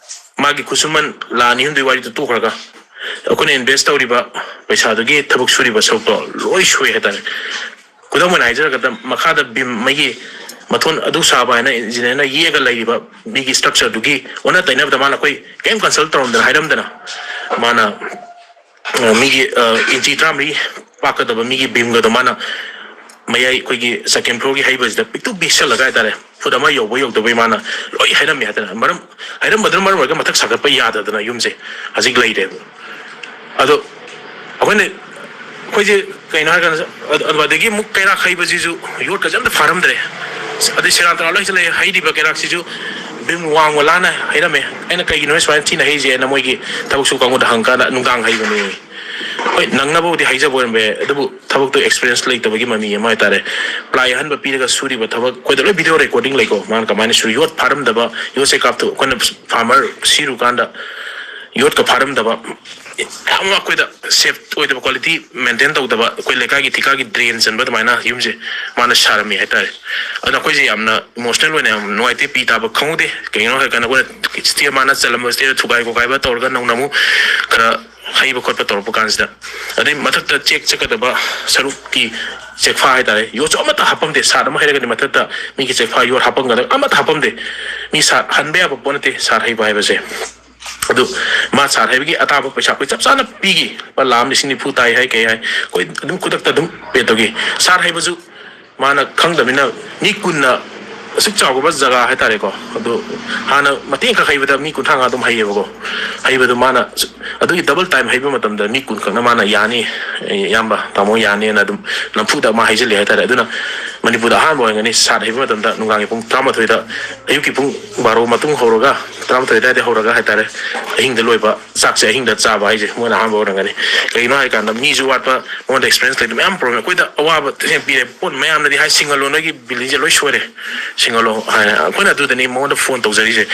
ꯃꯥꯒꯤ ꯈꯨꯠꯁꯨꯃꯟ ꯂꯥꯛ ꯑꯅꯤ ꯑꯍꯨꯝꯗꯨꯒꯤ ꯋꯥꯔꯤꯗꯨ ꯇꯣꯛꯈ꯭ꯔꯒ, ꯑꯩꯈꯣꯏꯅ ꯏꯟꯚꯦꯁ ꯇꯧꯔꯤꯕ ꯄꯩꯁꯥꯗꯨꯒꯤ ꯊꯕꯛ ꯁꯨꯔꯤꯕ ꯁꯔꯨꯛꯇꯣ ꯂꯣꯏ ꯁꯣꯏ ꯍꯥꯏꯇꯥꯔꯦ꯫ ꯈꯨꯗꯝ ꯑꯣꯏꯅ ꯍꯥꯏꯖꯔꯒꯗ, ꯃꯈꯥꯗ ꯕꯤꯝ, ꯃꯩꯒꯤ ꯃꯊꯣꯟ ꯑꯗꯨ ꯁꯥꯕ ꯍꯥꯏꯅ ꯏꯟꯖꯤꯅꯤꯌꯥꯔꯅ ꯌꯦꯛꯑꯒ ꯂꯩꯔꯤꯕ ꯃꯤꯒꯤ ꯁ꯭ꯇ꯭ꯔꯛꯆꯔꯗꯨꯒꯤ ꯑꯣꯟꯅ ꯇꯩꯅꯕꯗ ꯃꯥꯅ ꯑꯩꯈꯣꯏ ꯀꯔꯤꯝ ꯀꯟꯁꯜ ꯇꯧꯔꯝꯗꯅ, ꯍꯥꯏꯔꯝꯗꯅ, ꯃꯥꯅ, ꯑ, ꯃꯤꯒꯤ, ꯑ, ꯏꯟꯆꯤ ꯇꯔꯥꯃꯔꯤ ꯄꯥꯛꯀꯗꯕ ꯃꯤꯒꯤ ꯕꯤꯝꯒꯗꯣ ꯃꯥꯅ ꯃꯌꯥꯏ ꯑꯩꯈꯣꯏꯒꯤ ꯁꯦꯀꯦꯟ ꯐ꯭ꯂꯣꯔꯒꯤ ꯍꯩꯕꯁꯤꯗ ꯄꯤꯛꯇꯨ ꯄꯤꯛꯁꯜꯂꯒ ꯍꯥꯏꯇꯥꯔꯦ, ꯐꯨꯠ ꯑꯃ ꯌꯧꯕ ꯌꯧꯗꯕꯩ ꯃꯥꯅ ꯂꯣꯏ ꯍꯥꯏꯔꯝꯃꯦ ꯍꯥꯏꯇꯥꯔꯦ꯫ ꯃꯔꯝ, ꯍꯥꯏꯔꯝꯕꯗꯨꯅ ꯃꯔꯝ ꯑꯣꯏꯔꯒ ꯃꯊꯛ ꯁꯥꯒꯠꯄ ꯌꯥꯗꯗꯅ ꯌꯨꯝꯁꯦ ꯍꯧꯖꯤꯛ ꯂꯩꯔꯦꯕ꯫ ꯑꯗꯣ ꯑꯩꯈꯣꯏꯅ, ꯑꯩꯈꯣꯏꯁꯦ ꯀꯩꯅꯣ ꯍꯥꯏꯔꯀꯥꯟꯗ, ꯑꯗ-, ꯑꯗꯨ ꯑꯗꯒꯤ ꯑꯃꯨꯛ ꯀꯩꯔꯥꯛ ꯍꯩꯕꯁꯤꯁꯨ ꯌꯣꯠꯀꯁꯦ ꯑꯝꯇ ꯐꯥꯔꯝꯗ꯭ꯔꯦ꯫ ꯑꯗꯩ ꯁꯦꯔꯥꯟ ꯇꯨꯔꯥꯟ ꯂꯣꯏ ꯂꯩ꯫ ꯍꯩꯔꯤꯕ ꯀꯩꯔꯥꯛꯁꯤꯁꯨ ꯕꯤꯝ ꯋꯥꯡꯃ ꯂꯥꯟꯅ ꯍꯩꯔꯝꯃꯦ꯫ ꯑꯩꯅ "ꯀꯩꯒꯤꯅꯣ ꯁꯨꯃꯥꯏꯅ ꯊꯤꯅ ꯍꯩꯔꯤꯁꯦꯅ" ꯃꯣꯏꯒꯤ ꯊꯕꯛ ꯁꯨ ꯀꯥꯡꯕꯨꯗ ꯍꯪꯀꯥꯟꯗ, "ꯅꯨꯡꯗꯥꯡ ꯍꯩꯕꯅꯦ"꯫ ꯍꯣꯏ, ꯅꯪꯅꯕꯕꯨꯗꯤ ꯍꯩꯖꯕ ꯑꯣꯏꯔꯝꯕ ꯌꯥꯏ, ꯑꯗꯨꯕꯨ ꯊꯕꯛꯇꯣ ꯑꯦꯛꯁꯄꯤꯔꯤꯌꯦꯟꯁ ꯂꯩꯇꯕꯒꯤ ꯃꯃꯤ ꯑꯃ ꯍꯥꯏꯇꯥꯔꯦ꯫ ꯄ꯭ꯂꯥꯏ ꯑꯍꯟꯕ ꯄꯤꯔꯒ ꯁꯨꯔꯤꯕ ꯊꯕꯛ, ꯑꯩꯈꯣꯏꯗ ꯂꯣꯏ ꯚꯤꯗꯤꯑꯣ ꯔꯦꯀꯣꯔꯗꯤꯡ ꯂꯩꯀꯣ, ꯃꯥꯅ ꯀꯃꯥꯏꯅ ꯁꯨꯔꯤ, ꯌꯣꯠ ꯐꯥꯔꯝꯗꯕ, ꯌꯣꯠꯁꯦ ꯀꯥꯞꯊꯣꯛ-, ꯑꯩꯈꯣꯏꯅ ꯐꯥꯔꯃꯔ ꯁꯤꯔꯨꯀꯥꯟꯗ ꯌꯣꯠꯀ ꯐꯥꯔꯝꯗꯕ, ꯌꯥꯝ ꯑꯩꯈꯣꯏꯗ ꯁꯦꯐ ꯑꯣꯏꯗꯕ, ꯀ꯭ꯋꯥꯂꯤꯇꯤ ꯃꯦꯟꯇꯦꯟ ꯇꯧꯗꯕ, ꯑꯩꯈꯣꯏ ꯂꯩꯀꯥꯏꯒꯤ ꯊꯤꯀꯥꯒꯤ ꯗ꯭ꯔꯦꯟ ꯆꯟꯕ ꯑꯗꯨꯃꯥꯏꯅ ꯌꯨꯝꯁꯦ ꯃꯥꯅ ꯁꯥꯔꯝꯃꯤ ꯍꯥꯏꯇꯥꯔꯦ꯫ ꯑꯗꯣ ꯑꯩꯈꯣꯏꯁꯦ ꯌꯥꯝꯅ ꯏꯃꯣꯁꯅꯦꯜ ꯑꯣꯏꯅ ꯌꯥꯝ ꯅꯨꯡꯉꯥꯏꯇꯦ, ꯄꯤ ꯇꯥꯕ ꯈꯪꯍꯧꯗꯦ꯫ ꯀꯩꯒꯤꯅꯣ ꯍꯥꯏꯔꯀꯥꯟꯗ ꯑꯩꯈꯣꯏꯅ ꯁ꯭ꯇꯤꯌꯔ ꯃꯥꯅ ꯆꯜꯂꯝꯕ ꯁ꯭ꯇꯤꯌꯔ ꯊꯨꯒꯥꯏ ꯈꯣꯠꯀꯥꯏꯕ ꯇꯧꯔꯒ ꯅꯧꯅ ꯑꯃꯨꯛ ꯈꯔ ꯍꯩꯕ ꯈꯣꯠꯄ ꯇꯧꯔꯛꯄ ꯀꯥꯟꯁꯤꯗ, ꯑꯗꯩ ꯃꯊꯛꯇ ꯆꯦꯛ ꯆꯠꯀꯗꯕ ꯁꯔꯨꯛꯀꯤ ꯆꯦꯛꯐꯥ ꯍꯥꯏꯇꯥꯔꯦ, ꯌꯣꯠꯁꯨ ꯑꯃꯠꯇ ꯍꯥꯞꯄꯝꯗꯦ꯫ ꯁꯥꯠ ꯑꯃ ꯍꯩꯔꯒꯗꯤ ꯃꯊꯛꯇ ꯃꯤꯒꯤ ꯆꯦꯛꯐꯥ ꯌꯣꯠ ꯍꯥꯞꯄꯝꯒꯗꯕ ꯑꯃꯠꯇ ꯍꯥꯞꯄꯝꯗꯦ꯫ ꯃꯤ ꯁꯥꯠ ꯍꯟꯕ ꯌꯥꯕ ꯄꯣꯠ ꯅꯠꯇꯦ ꯁꯥꯠ ꯍꯩꯕ ꯍꯥꯏꯕꯁꯦ꯫ ꯑꯗꯨ ꯃꯥ ꯁꯥꯠ ꯍꯩꯕꯒꯤ ꯑꯇꯥꯕ ꯄꯩꯁꯥ ꯑꯩꯈꯣꯏ ꯆꯞ ꯆꯥꯅ ꯄꯤꯈꯤ꯫ ꯂꯨꯄꯥ ꯂꯥꯈ ꯑꯃ ꯂꯤꯁꯤꯡ ꯅꯤꯐꯨ ꯇꯥꯏ ꯍꯥꯏ, ꯀꯩ ꯍꯥꯏ, ꯑꯩꯈꯣꯏ ꯑꯗꯨꯝ ꯈꯨꯗꯛꯇ ꯑꯗꯨꯝ ꯄꯦ ꯇꯧꯈꯤ꯫ ꯁꯥꯠ ꯍꯩꯕꯁꯨ ꯃꯥꯅ ꯈꯪꯗꯕꯅꯤꯅ ꯃꯤ ꯀꯨꯟꯅ ꯑꯁꯨꯛ ꯆꯥꯎꯈ꯭ꯔꯕ ꯖꯒꯥ ꯍꯥꯏꯇꯥꯔꯦꯀꯣ, ꯑꯗꯨ ꯍꯥꯟꯅ ꯃꯇꯦꯛ ꯈꯛ ꯍꯩꯕꯗ ꯃꯤ ꯀꯨꯟꯊ꯭ꯔꯥ ꯃꯉꯥ ꯑꯗꯨꯝ ꯍꯩꯌꯦꯕꯀꯣ꯫ ꯍꯩꯕꯗꯨ ꯃꯥꯅ ꯑꯗꯨꯒꯤ ꯗꯕꯜ ꯇꯥꯏꯝ ꯍꯩꯕ ꯃꯇꯝꯗ ꯃꯤ ꯀꯨꯟ ꯈꯛꯅ ꯃꯥꯅ ꯌꯥꯅꯤ, ꯏꯌꯥꯝꯕ ꯇꯥꯃꯣ ꯌꯥꯅꯤꯅ ꯑꯗꯨꯝ ꯅꯝꯐꯨꯗ ꯃꯥ ꯍꯩꯖꯤꯜꯂꯦ ꯍꯥꯏꯇꯥꯔꯦ꯫ ꯑꯗꯨꯅ ꯃꯅꯤꯄꯨꯔꯗ ꯑꯍꯥꯟꯕ ꯑꯣꯏꯔꯝꯒꯅꯤ ꯁꯥꯠ ꯍꯩꯕ ꯃꯇꯝꯗ ꯅꯨꯡꯗꯥꯡꯒꯤ ꯄꯨꯡ ꯇꯔꯥꯃꯥꯊꯣꯏꯗ, ꯑꯌꯨꯛꯀꯤ ꯄꯨꯡ ꯕꯥꯔꯣ ꯃꯇꯨꯡ ꯍꯧꯔꯒ, ꯇꯔꯥꯃꯥꯊꯣꯏ ꯑꯗꯨꯋꯥꯏꯗ ꯍꯧꯔꯒ ꯍꯥꯏꯇꯥꯔꯦ, ꯑꯍꯤꯡꯗ ꯂꯣꯏꯕ, ꯆꯥꯛꯁꯦ ꯑꯍꯤꯡꯗ ꯆꯥꯕ ꯍꯥꯏꯁꯦ ꯃꯣꯏꯅ ꯑꯍꯥꯟꯕ ꯑꯣꯏꯔꯝꯒꯅꯤ꯫ ꯀꯩꯒꯤꯅꯣ ꯍꯥꯏꯀꯥꯟꯗ ꯃꯤꯁꯨ ꯋꯥꯠꯄ, ꯃꯉꯣꯟꯗ ꯑꯦꯛꯁꯄꯤꯔꯦꯟꯁ ꯂꯩꯇꯕ ꯃꯌꯥꯝ ꯄ꯭ꯔꯣꯕ꯭ꯂꯦꯝ ꯑꯩꯈꯣꯏꯗ ꯑꯋꯥꯕ ꯊꯦꯡꯅ ꯄꯤꯔꯦ꯫ ꯄꯣꯠ ꯃꯌꯥꯝꯅꯗꯤ ꯍꯥꯏ, "ꯁꯤꯡꯒꯜꯂꯣꯟ ꯅꯣꯏꯒꯤ ꯕꯤꯜꯗꯤꯡꯁꯦ ꯂꯣꯏ ꯁꯣꯏꯔꯦ, ꯁꯤꯡꯒꯜꯂꯣꯟ" ꯍꯥꯏꯅ꯫ ꯑꯩꯈꯣꯏꯅ ꯑꯗꯨꯗꯅꯤ ꯃꯉꯣꯟꯗ ꯐꯣꯟ ꯇꯧꯖꯔꯤꯁꯦ꯫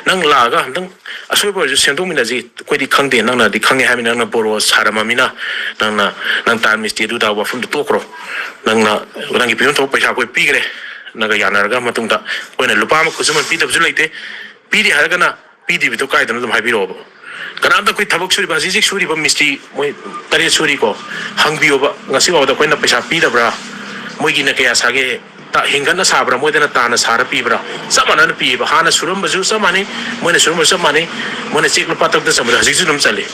"ꯅꯪ ꯂꯥꯛꯑꯒ ꯑꯝꯇꯪ ꯑꯁꯣꯏꯕ ꯑꯣꯏꯔꯁꯨ ꯁꯦꯝꯗꯣꯛꯃꯤꯟꯅꯁꯤ, ꯑꯩꯈꯣꯏꯗꯤ ꯈꯪꯗꯦ, ꯅꯪꯅꯗꯤ ꯈꯪꯉꯦ ꯍꯥꯏꯕꯅꯤꯅ, ꯅꯪꯅ ꯕꯣꯔꯣ ꯁꯥꯔꯝꯃꯃꯤꯅ, ꯅꯪꯅ, ꯅꯪ ꯇꯥꯏꯜ ꯃꯤꯁꯇ꯭ꯔꯤ ꯑꯗꯨ ꯇꯥꯕ ꯋꯥꯐꯝꯗꯨ ꯇꯣꯛꯈ꯭ꯔꯣ, ꯅꯪꯅ, ꯅꯪꯒꯤ ꯄꯤꯐꯝ ꯊꯣꯛꯄ ꯄꯩꯁꯥ ꯑꯩꯈꯣꯏ ꯄꯤꯈ꯭ꯔꯦ, ꯅꯪꯒ ꯌꯥꯅꯔꯒ ꯃꯇꯨꯡꯗ ꯑꯩꯈꯣꯏꯅ ꯂꯨꯄꯥ ꯑꯃ ꯈꯨꯠꯁꯨꯃꯟ ꯄꯤꯗꯕꯁꯨ ꯂꯩꯇꯦ, ꯄꯤꯔꯤ ꯍꯥꯏꯔꯒꯅ ꯄꯤꯗꯕꯤꯗꯣ ꯀꯥꯏꯗꯅꯣ ꯑꯗꯨꯝ ꯍꯥꯏꯕꯤꯔꯛꯑꯣꯕ꯫ ꯀꯅꯥꯝꯇ ꯑꯩꯈꯣꯏ ꯊꯕꯛ ꯁꯨꯔꯤꯕ, ꯍꯧꯖꯤꯛ ꯍꯧꯖꯤꯛ ꯁꯨꯔꯤꯕ ꯃꯤꯁꯇ꯭ꯔꯤ ꯃꯣꯏ ꯇꯔꯦꯠ ꯁꯨꯔꯤꯀꯣ, ꯍꯪꯕꯤꯌꯣꯕ, ꯉꯁꯤ ꯐꯥꯎꯕꯗ ꯑꯩꯈꯣꯏꯅ ꯄꯩꯁꯥ ꯄꯤꯗꯕ꯭ꯔꯥ, ꯃꯣꯏꯒꯤꯅ ꯀꯌꯥ ꯁꯥꯒꯦ, ꯇ-, ꯍꯦꯟꯒꯠꯅ ꯁꯥꯕ꯭ꯔꯥ, ꯃꯣꯏꯗꯅ ꯇꯥꯅ ꯁꯥꯔ ꯄꯤꯕ꯭ꯔꯥ?" ꯆꯞ ꯃꯥꯟꯅꯅ ꯄꯤꯌꯦꯕ꯫ ꯍꯥꯟꯅ ꯁꯨꯔꯝꯕꯁꯨ ꯆꯞ ꯃꯥꯟꯅꯩ, ꯃꯣꯏꯅ ꯁꯨꯔꯝꯕꯁꯨ ꯆꯞ ꯃꯥꯟꯅꯩ, ꯃꯣꯏꯅ ꯆꯦꯛ ꯂꯨꯄꯥ ꯇꯔꯨꯛꯇ ꯆꯟꯕꯗꯣ ꯍꯧꯖꯤꯛꯁꯨ ꯑꯗꯨꯝ ꯆꯜꯂꯤ꯫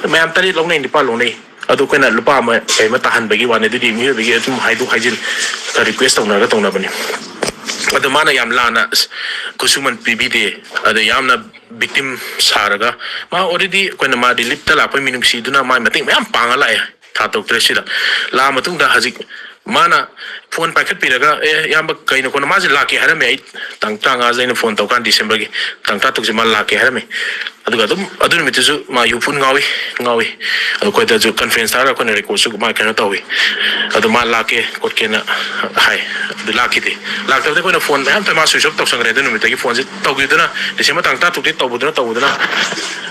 ꯃꯌꯥꯝ ꯇꯔꯦꯠ ꯂꯧꯅꯩ, ꯅꯤꯄꯥꯜ ꯂꯧꯅꯩ꯫ ꯑꯗꯨ ꯑꯩꯈꯣꯏꯅ ꯂꯨꯄꯥ ꯑꯃ ꯀꯩ ꯑꯃ ꯇꯥꯍꯟꯕꯒꯤ ꯋꯥꯅꯤ, ꯑꯗꯨꯗꯤ ꯃꯤꯑꯣꯏꯕꯒꯤ ꯑꯗꯨꯝ ꯍꯥꯏꯗꯣꯛ ꯍꯥꯏꯖꯤꯟ ꯔꯤꯀ꯭ꯋꯦꯁ ꯇꯧꯅꯔꯒ ꯇꯧꯅꯕꯅꯤ꯫ ꯑꯗꯣ ꯃꯥꯅ ꯌꯥꯝ ꯂꯥꯟꯅ ꯈꯨꯠꯁꯨꯃꯟ ꯄꯤꯕꯤꯗꯦ, ꯑꯗꯣ ꯌꯥꯝꯅ ꯚꯤꯛꯇꯤꯝ ꯁꯥꯔꯒ, ꯃꯥ ꯑꯣꯜꯔꯦꯗꯤ ꯑꯩꯈꯣꯏꯅ ꯃꯥ ꯔꯤꯂꯤꯞꯇ ꯂꯥꯛꯄꯒꯤ ꯃꯤꯅꯨꯡꯁꯤꯗꯨꯅ ꯃꯥꯏ ꯃꯇꯦꯡ ꯃꯌꯥꯝ ꯄꯥꯡꯉ ꯂꯥꯛꯑꯦ ꯊꯥ ꯇꯔꯨꯛ ꯇꯔꯦꯠꯁꯤꯗ꯫ ꯂꯥꯛꯑ ꯃꯇꯨꯡꯗ ꯍꯧꯖꯤꯛ ꯃꯥꯅ ꯐꯣꯟ ꯄꯥꯏꯈꯠꯄꯤꯔꯒ, "ꯑꯦ, ꯏꯌꯥꯝꯕ, ꯀꯩꯅꯣ ꯈꯣꯠꯅꯣ?" ꯃꯥꯁꯦ ꯂꯥꯛꯀꯦ ꯍꯥꯏꯔꯝꯃꯦ꯫ ꯑꯩ ꯇꯥꯡ ꯇꯔꯥꯃꯉꯥꯁꯦ ꯑꯩꯅ ꯐꯣꯟ ꯇꯧꯀꯥꯟꯗ, ꯗꯤꯁꯦꯝꯕꯔꯒꯤ ꯇꯥꯡ ꯇꯔꯥꯇꯔꯨꯛꯁꯦ ꯃꯥ ꯂꯥꯛꯀꯦ ꯍꯥꯏꯔꯝꯃꯦ꯫ ꯑꯗꯨꯒ ꯑꯗꯨꯝ ꯑꯗꯨ ꯅꯨꯃꯤꯠꯇꯨꯁꯨ ꯃꯥ ꯌꯨ ꯐꯨꯟ ꯉꯥꯎꯏ, ꯉꯥꯎꯏ꯫ ꯑꯗꯣ ꯑꯩꯈꯣꯏꯗꯁꯨ ꯀꯟꯐ꯭ꯔꯦꯟꯁ ꯊꯥꯔꯒ ꯑꯩꯈꯣꯏꯅ ꯔꯦꯀꯣꯔꯠꯁꯨ ꯃꯥ ꯀꯩꯅꯣ ꯇꯧꯏ꯫ ꯑꯗꯨ ꯃꯥ ꯂꯥꯛꯀꯦ ꯈꯣꯠꯀꯦꯅ ꯍꯥꯏ꯫ ꯑꯗꯨ ꯂꯥꯛꯈꯤꯗꯦ꯫ ꯂꯥꯛꯇꯕꯗ ꯑꯩꯈꯣꯏꯅ ꯐꯣꯟ ꯃꯌꯥꯝ ꯇꯧ-, ꯃꯥ ꯁ꯭ꯋꯤꯆ ꯑꯣꯐ ꯇꯧꯁꯟꯈ꯭ꯔꯦ꯫ ꯑꯗꯨ ꯅꯨꯃꯤꯠꯇꯒꯤ ꯐꯣꯟꯁꯦ ꯇꯧꯈꯤꯗꯨꯅ, ꯗꯤꯁꯦꯝꯕꯔ ꯇꯥꯡ ꯇꯔꯥꯇꯔꯨꯛꯇꯒꯤ ꯇꯧꯕꯗꯨꯅ, ꯇꯧꯕꯗꯨꯅ,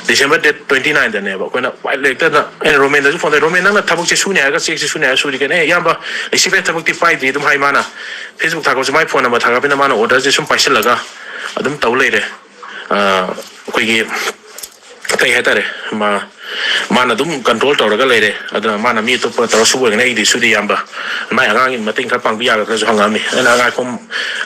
ꯗꯤꯁꯦꯝꯕꯔ ꯗꯦꯠ ꯇ꯭ꯋꯦꯟꯇꯤ ꯅꯥꯏꯟꯗꯅꯦꯕ꯫ ꯑꯩꯈꯣꯏꯅ ꯎꯄꯥꯏ ꯂꯩꯔꯛꯇꯗꯅ ꯑꯩꯅ ꯔꯣꯃꯦꯟꯗꯁꯨ ꯐꯣꯟ ꯇꯧꯔꯦ, "ꯔꯣꯃꯦꯟ, ꯅꯪꯅ ꯊꯕꯛꯁꯦ ꯁꯨꯅꯤ ꯍꯥꯏꯔꯒ ꯆꯦꯛꯁꯦ ꯁꯨꯅꯤ ꯍꯥꯏꯔꯒ ꯁꯨꯔꯤ ꯀꯩꯅꯣ?" "ꯑꯦ, ꯏꯌꯥꯝꯕ, ꯔꯤꯁꯤꯞ ꯍꯦꯛ ꯊꯕꯛꯇꯤ ꯄꯥꯏꯗ꯭ꯔꯤ" ꯑꯗꯨꯝ ꯍꯥꯏ ꯃꯥꯅ꯫ ꯐꯦꯁꯕꯨꯛ ꯊꯥꯒꯠꯂꯁꯨ ꯃꯥꯏ ꯐꯣꯟ ꯅꯝꯕꯔ ꯊꯥꯒꯠꯄꯅꯤꯅ ꯃꯥꯅ ꯑꯣꯔꯗꯔꯁꯦ ꯁꯨꯝ ꯄꯥꯏꯁꯤꯜꯂꯒ ꯑꯗꯨꯝ ꯇꯧ ꯂꯩꯔꯦ꯫ ꯑ, ꯑꯩꯈꯣꯏꯒꯤ ꯀꯩ ꯍꯥꯏꯇꯥꯔꯦ, ꯃꯥ ꯃꯥꯅ ꯑꯗꯨꯝ ꯀꯟꯇ꯭ꯔꯣꯜ ꯇꯧꯔꯒ ꯂꯩꯔꯦ꯫ ꯑꯗꯨꯅ ꯃꯥꯅ ꯃꯤ ꯑꯇꯣꯞꯄ ꯇꯧꯔ ꯁꯨꯕ ꯑꯣꯏꯔꯒꯅꯤ, "ꯑꯩꯗꯤ ꯁꯨꯗꯦ ꯏꯌꯥꯝꯕ, ꯃꯥꯏ ꯑꯉꯥꯡꯒꯤ ꯃꯇꯦꯡ ꯈꯔ ꯄꯥꯡꯕꯤ ꯌꯥꯒꯗ꯭ꯔꯁꯨ?" ꯍꯪꯉꯛꯑꯝꯃꯤ꯫ ꯑꯩꯅ, "ꯉꯥꯏꯈꯣ,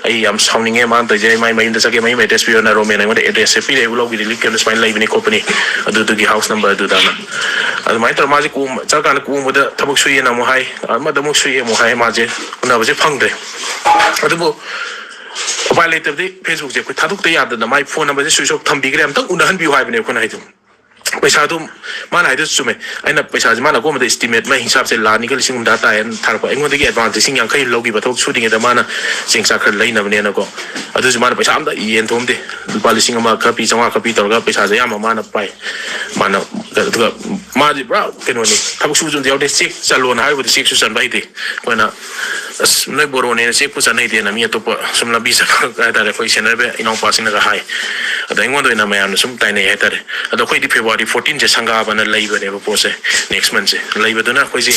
ꯑꯩ ꯌꯥꯝ ꯁꯥꯎꯅꯤꯡꯉꯦ ꯃꯥꯅ ꯇꯧꯔꯤꯁꯦ꯫ ꯑꯩ ꯃꯥꯏ ꯃꯌꯨꯝꯗ ꯆꯠꯀꯦ, ꯃꯌꯨꯝ ꯑꯦꯗ꯭ꯔꯦꯁ ꯄꯤꯌꯣꯅ ꯔꯣꯃꯦꯟ ꯑꯩꯉꯣꯟꯗ ꯑꯦꯗ꯭ꯔꯦꯁꯁꯦ ꯄꯤꯔꯛꯑꯦ, ꯎꯂꯧꯒꯤꯗꯤ ꯂꯤꯛ ꯀꯩꯅꯣ ꯁꯨꯃꯥꯏꯅ ꯂꯩꯕꯅꯤ ꯈꯣꯠꯄꯅꯤ, ꯑꯗꯨꯗꯨꯒꯤ ꯍꯥꯎꯁ ꯅꯝꯕꯔ ꯑꯗꯨꯗꯅ"꯫ ꯑꯗꯨꯃꯥꯏꯅ ꯇꯧꯔ ꯃꯥꯁꯦ ꯀꯣꯝ-, ꯆꯠꯂꯀꯥꯟꯗ ꯀꯣꯝꯕꯗ ꯊꯕꯛ ꯁꯨꯏꯌꯦꯅ ꯑꯃꯨꯛ ꯍꯥꯏ, ꯑꯃꯗ ꯑꯃꯨꯛ ꯁꯨꯏ ꯑꯃꯨꯛ ꯍꯥꯏ, ꯃꯥꯁꯦ ꯎꯅꯕꯁꯦ ꯐꯪꯗ꯭ꯔꯦ꯫ ꯑꯗꯨꯕꯨ ꯎꯄꯥꯏ ꯂꯩꯇꯕꯗꯤ ꯐꯦꯁꯕꯨꯛꯁꯦ ꯑꯩꯈꯣꯏ ꯊꯥꯗꯣꯛꯇ ꯌꯥꯗꯗꯅ ꯃꯥꯏ ꯐꯣꯟ ꯅꯝꯕꯔꯁꯦ ꯁ꯭ꯋꯤꯆ ꯑꯣꯐ ꯊꯝꯕꯤꯈ꯭ꯔꯦ, ꯑꯝꯇꯪ ꯎꯅꯍꯟꯕꯤꯌꯨ ꯍꯥꯏꯕꯅꯦ ꯑꯩꯈꯣꯏꯅ ꯍꯥꯏꯗꯣ꯫ ꯄꯩꯁꯥꯗꯨ ꯃꯥꯅ ꯍꯥꯏꯗꯨꯁꯨ ꯆꯨꯝꯃꯦ꯫ ꯑꯩꯅ ꯄꯩꯁꯥꯁꯦ ꯃꯥꯅ ꯑꯀꯣꯟꯕꯗ ꯏꯁꯇꯤꯃꯦꯠ ꯃꯥꯏ ꯍꯤꯡꯁꯥꯞꯁꯦ ꯂꯥꯛ ꯑꯅꯤꯒ ꯂꯤꯁꯤꯡ ꯍꯨꯝꯗ꯭ꯔꯥ ꯇꯥꯏꯌꯦꯅ ꯊꯥꯔꯛꯄ꯫ ꯑꯩꯉꯣꯟꯗꯒꯤ ꯑꯦꯗꯚꯥꯟꯁ ꯂꯤꯁꯤꯡ ꯌꯥꯡꯈꯩ ꯂꯧꯈꯤꯕ ꯊꯕꯛ ꯁꯨꯗ꯭ꯔꯤꯉꯩꯗ ꯃꯥꯅ ꯆꯦꯡ ꯆꯥꯛ ꯈꯔ ꯂꯩꯅꯕꯅꯦꯅꯀꯣ꯫ ꯑꯗꯨꯁꯨ ꯃꯥꯅ ꯄꯩꯁꯥ ꯑꯝꯇ ꯌꯦꯟ ꯊꯣꯛꯑꯝꯗꯦ꯫ ꯂꯨꯄꯥ ꯂꯤꯁꯤꯡ ꯑꯃ ꯈꯔ ꯄꯤ, ꯆꯥꯝꯃꯉꯥ ꯈꯔ ꯄꯤ ꯇꯧꯔꯒ ꯄꯩꯁꯥꯁꯦ ꯑꯌꯥꯝꯕ ꯃꯥꯅ ꯄꯥꯏ꯫ ꯃꯥꯅ, ꯑꯗꯨꯒ ꯃꯥꯗꯤ ꯄꯨꯔꯥ ꯀꯩꯅꯣꯅꯤ, ꯊꯕꯛ ꯁꯨꯕꯁꯨ ꯑꯝꯇ ꯌꯥꯎꯗꯦ, ꯆꯦꯛ ꯆꯜꯂꯣꯅ ꯍꯥꯏꯔꯨꯕꯗ ꯆꯦꯛꯁꯨ ꯆꯟꯕ ꯍꯩꯇꯦ꯫ ꯑꯩꯈꯣꯏꯅ, "ꯑꯁ, ꯅꯣꯏ ꯕꯣꯔꯣꯅꯦꯅ ꯆꯦꯛꯄꯨ ꯆꯟ ꯍꯩꯇꯦꯅ" ꯃꯤ ꯑꯇꯣꯞꯄ ꯁꯨꯝ ꯂꯝꯕꯤ ꯆꯠꯄ ꯍꯥꯏꯇꯥꯔꯦ, ꯑꯩꯈꯣꯏ ꯁꯦꯟꯅꯔꯕ ꯏꯅꯥꯎꯄꯥꯁꯤꯡꯅꯒ ꯍꯥꯏ꯫ ꯑꯗꯣ ꯑꯩꯉꯣꯟꯗ ꯑꯣꯏꯅ ꯃꯌꯥꯝꯅ ꯁꯨꯝ ꯇꯥꯏꯅꯩ ꯍꯥꯏꯇꯥꯔꯦ꯫ ꯑꯗꯣ ꯑꯩꯈꯣꯏꯗꯤ February fourteen ꯁꯦ ꯁꯪꯒꯥꯕꯅ ꯂꯩꯕꯅꯦꯕ ꯄꯣꯠꯁꯦ, next month ꯁꯦ꯫ ꯂꯩꯕꯗꯨꯅ ꯑꯩꯈꯣꯏꯁꯦ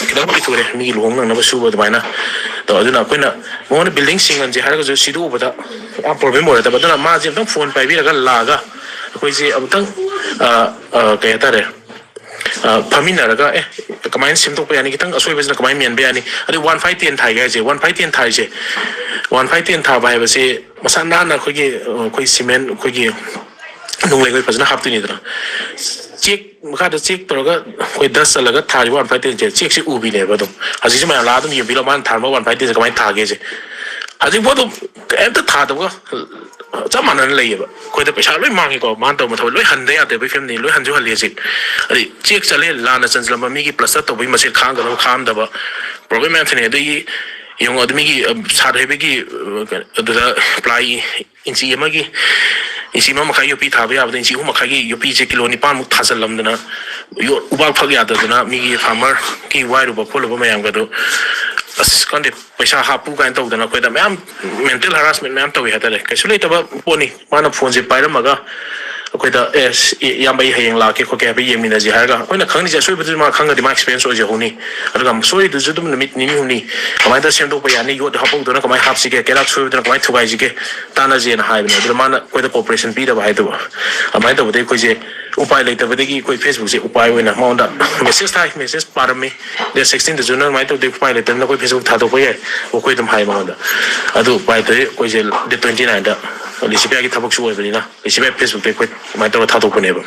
ꯈꯤꯇꯪ ꯄꯤꯊꯣꯔꯦ, ꯃꯤꯒꯤ ꯂꯨꯍꯣꯡ ꯅꯪꯅꯕ ꯁꯨꯕ ꯑꯗꯨꯃꯥꯏꯅ꯫ ꯑꯗꯣ ꯑꯗꯨꯅ ꯑꯩꯈꯣꯏꯅ ꯃꯉꯣꯟꯗ ꯕꯤꯜꯗꯤꯡ ꯁꯤꯡꯍꯟꯁꯦ ꯍꯥꯏꯔꯒꯁꯨ ꯁꯤꯗꯣꯛꯎꯕꯗ ꯌꯥꯝ ꯄ꯭ꯔꯣꯕ꯭ꯂꯦꯝ ꯑꯣꯏꯔꯗꯕ꯫ ꯑꯗꯨꯅ ꯃꯥꯁꯦ ꯑꯝꯇꯪ ꯐꯣꯟ ꯄꯥꯏꯕꯤꯔꯒ ꯂꯥꯛꯑꯒ ꯑꯩꯈꯣꯏꯁꯦ ꯑꯃꯨꯛꯇꯪ, ꯑ, ꯑ, ꯀꯩ ꯍꯥꯏꯇꯥꯔꯦ, ꯑ, ꯐꯝꯃꯤꯟꯅꯔꯒ, "ꯑꯦ, ꯀꯃꯥꯏꯅ ꯁꯦꯝꯗꯣꯛꯄ ꯌꯥꯅꯤ, ꯈꯤꯇꯪ ꯑꯁꯣꯏꯕꯁꯤꯅ ꯀꯃꯥꯏꯅ ꯃꯦꯟꯕ ꯌꯥꯅꯤ?" ꯑꯗꯩ one five ten ꯊꯥꯏꯒ ꯍꯥꯏꯁꯦ, one five ten ꯊꯥꯏꯁꯦ, one five ten ꯊꯥꯕ ꯍꯥꯏꯕꯁꯤ ꯃꯁꯥ ꯅꯥꯟꯅ ꯑꯩꯈꯣꯏꯒꯤ, ꯑ, ꯑꯩꯈꯣꯏ ꯁꯤꯃꯦꯟ, ꯑꯩꯈꯣꯏꯒꯤ ꯅꯨꯡ ꯂꯩꯉꯣꯏ ꯐꯖꯅ ꯍꯥꯞꯇꯣꯏꯅꯤꯗꯅ꯫ ꯆꯦꯛ ꯃꯈꯥꯗ ꯆꯦꯛ ꯇꯧꯔꯒ ꯑꯩꯈꯣꯏ ꯗꯁ ꯆꯜꯂꯒ ꯊꯥꯔꯤꯕ one five ten ꯁꯦ, ꯆꯦꯛꯁꯦ ꯎꯕꯤꯅꯦꯕ ꯑꯗꯨꯝ꯫ ꯍꯧꯖꯤꯛꯁꯨ ꯃꯌꯥꯝ ꯂꯥꯛꯑ ꯑꯗꯨꯝ ꯌꯦꯡꯕꯤꯔꯣ, ꯃꯥꯅ ꯊꯥꯔꯝꯕ one five ten ꯁꯦ ꯀꯃꯥꯏꯅ ꯊꯥꯒꯦꯁꯦ꯫ ꯍꯧꯖꯤꯛꯐꯥꯎ ꯑꯗꯨꯝ ꯀꯩꯝꯇ ꯊꯥꯗꯕꯒ ꯆꯞ ꯃꯥꯟꯅꯅ ꯂꯩꯌꯦꯕ꯫ ꯑꯩꯈꯣꯏꯗ ꯄꯩꯁꯥ ꯂꯣꯏ ꯃꯥꯡꯉꯤꯀꯣ, ꯃꯥꯅ ꯇꯧꯕ ꯊꯕꯛ ꯂꯣꯏ ꯍꯟꯗ ꯌꯥꯗꯕꯒꯤ ꯐꯤꯕꯝꯅꯤ, ꯂꯣꯏ ꯍꯟꯁꯨ ꯍꯜꯂꯤ ꯍꯧꯖꯤꯛ꯫ ꯑꯗꯩ ꯆꯦꯛ ꯆꯠꯂꯦ, ꯂꯥꯟꯅ ꯆꯟꯁꯤꯜꯂꯝꯕ ꯃꯤꯒꯤ ꯄ꯭ꯂꯁꯇꯔ ꯇꯧꯕꯒꯤ ꯃꯁꯤꯡ ꯈꯥꯡꯗꯅꯕ ꯈꯥꯝꯗꯕ, ꯄ꯭ꯔꯣꯕ꯭ꯂꯦꯝ ꯃꯌꯥꯝ ꯊꯦꯡꯅꯩ꯫ ꯑꯗꯒꯤ ꯌꯦꯡꯉꯣ, ꯑꯗꯨ ꯃꯤꯒꯤ, ꯑ, ꯁꯥꯠ ꯍꯩꯕꯒꯤ, ꯑ, ꯑꯗꯨꯗ ꯄ꯭ꯂꯥꯏ ꯏꯟꯆꯤ ꯑꯃꯒꯤ, ꯏꯟꯆꯤ ꯑꯃ ꯃꯈꯥꯏ ꯌꯣꯄꯤ ꯊꯥꯕ ꯌꯥꯕꯗ ꯏꯟꯆꯤ ꯑꯍꯨꯝ ꯃꯈꯥꯏꯒꯤ ꯌꯣꯄꯤꯁꯦ ꯀꯤꯂꯣ ꯅꯤꯄꯥꯟꯃꯨꯛ ꯊꯥꯖꯤꯜꯂꯝꯗꯅ, ꯌꯣꯠ ꯎꯕꯥꯛ ꯐꯛ ꯌꯥꯗꯗꯅ ꯃꯤꯒꯤ ꯐꯥꯔꯃꯔꯒꯤ ꯋꯥꯏꯔꯨꯕ ꯈꯣꯠꯂꯨꯕ ꯃꯌꯥꯝꯒꯗꯣ, ꯑꯁ, ꯈꯪꯗꯦ, ꯄꯩꯁꯥ ꯍꯥꯞꯄꯨ ꯀꯥꯏꯅ ꯇꯧꯗꯅ ꯑꯩꯈꯣꯏꯗ ꯃꯌꯥꯝ mental harassment ꯃꯌꯥꯝ ꯇꯧꯋꯤ ꯍꯥꯏꯇꯥꯔꯦ꯫ ꯀꯩꯁꯨ ꯂꯩꯇꯕ ꯄꯣꯠꯅꯤ꯫ ꯃꯥꯅ ꯐꯣꯟꯁꯦ ꯄꯥꯏꯔꯝꯃꯒ ꯑꯩꯈꯣꯏꯗ, "ꯑꯦ, ꯁꯤ, ꯏꯌꯥꯝꯕ, ꯑꯩ ꯍꯌꯦꯡ ꯂꯥꯛꯀꯦ ꯈꯣꯠꯀꯦ ꯍꯥꯏꯐꯦꯠ ꯌꯦꯡꯃꯤꯟꯅꯁꯦ" ꯍꯥꯏꯔꯒ, ꯑꯩꯈꯣꯏꯅ ꯈꯪꯉꯤꯁꯦ ꯑꯁꯣꯏꯕꯗꯨꯗꯤ ꯃꯥ ꯈꯪꯉꯗꯤ ꯃꯥ ꯑꯦꯛꯁꯄꯤꯔꯦꯟꯁ ꯑꯣꯏꯖꯍꯧꯅꯤ꯫ ꯑꯗꯨꯒ ꯁꯣꯏꯔꯤꯗꯨꯁꯨ ꯑꯗꯨꯝ ꯅꯨꯃꯤꯠ ꯅꯤꯅꯤ ꯍꯨꯝꯅꯤ ꯀꯃꯥꯏꯅ ꯇꯧꯔ ꯁꯦꯝꯗꯣꯛꯄ ꯌꯥꯅꯤ, ꯌꯣꯠ ꯍꯥꯞꯍꯧꯗꯅ ꯀꯃꯥꯏꯅ ꯍꯥꯞꯁꯤꯒꯦ, ꯀꯩꯔꯥꯛ ꯁꯣꯏꯕꯗꯨꯅ ꯀꯃꯥꯏꯅ ꯊꯨꯒꯥꯏꯁꯤꯒꯦ, ꯇꯥꯟꯅꯁꯦꯅ ꯍꯥꯏꯕꯅꯦ꯫ ꯑꯗꯨꯗ ꯃꯥꯅ ꯑꯩꯈꯣꯏꯗ ꯀꯣꯑꯣꯄꯔꯦꯁꯟ ꯄꯤꯗꯕ ꯍꯥꯏꯗꯨꯕ꯫ ꯑꯗꯨꯃꯥꯏꯅ ꯇꯧꯕꯗꯒꯤ ꯑꯩꯈꯣꯏꯁꯦ ꯎꯄꯥꯏ ꯂꯩꯇꯕꯗꯒꯤ ꯑꯩꯈꯣꯏ ꯐꯦꯁꯕꯨꯛꯁꯦ ꯎꯄꯥꯏ ꯑꯣꯏꯅ ꯃꯉꯣꯟꯗ ꯃꯦꯁꯦꯖ ꯊꯥꯏ꯫ ꯃꯦꯁꯦꯖ ꯄꯥꯔꯝꯃꯤ꯫ ꯗꯦꯠ ꯁꯤꯛꯁꯇꯤꯟꯗꯁꯨ "ꯅꯪ ꯑꯗꯨꯃꯥꯏꯅ ꯇꯧꯗꯦ, ꯎꯄꯥꯏ ꯂꯩꯇꯕꯅꯤꯅ ꯑꯩꯈꯣꯏ ꯐꯦꯁꯕꯨꯛ ꯊꯥꯗꯣꯛꯄ ꯌꯥꯏ", ꯑꯩꯈꯣꯏ ꯑꯗꯨꯝ ꯍꯥꯏ ꯃꯉꯣꯟꯗ꯫ ꯑꯗꯨ ꯎꯄꯥꯏ ꯂꯩꯇ꯭ꯔꯗꯤ ꯑꯩꯈꯣꯏꯁꯦ ꯗꯦꯠ ꯇ꯭ꯋꯦꯟꯇꯤ ꯅꯥꯏꯟꯗ ꯂꯤꯁꯤꯄꯤꯌꯥꯒꯤ ꯊꯕꯛꯁꯨ ꯑꯣꯏꯕꯅꯤꯅ ꯂꯤꯁꯤꯄꯤꯌꯥ ꯐꯦꯁꯕꯨꯛꯇ ꯑꯩꯈꯣꯏ ꯑꯗꯨꯃꯥꯏꯅ ꯇꯧꯔꯒ ꯊꯥꯗꯣꯛꯄꯅꯦꯕ꯫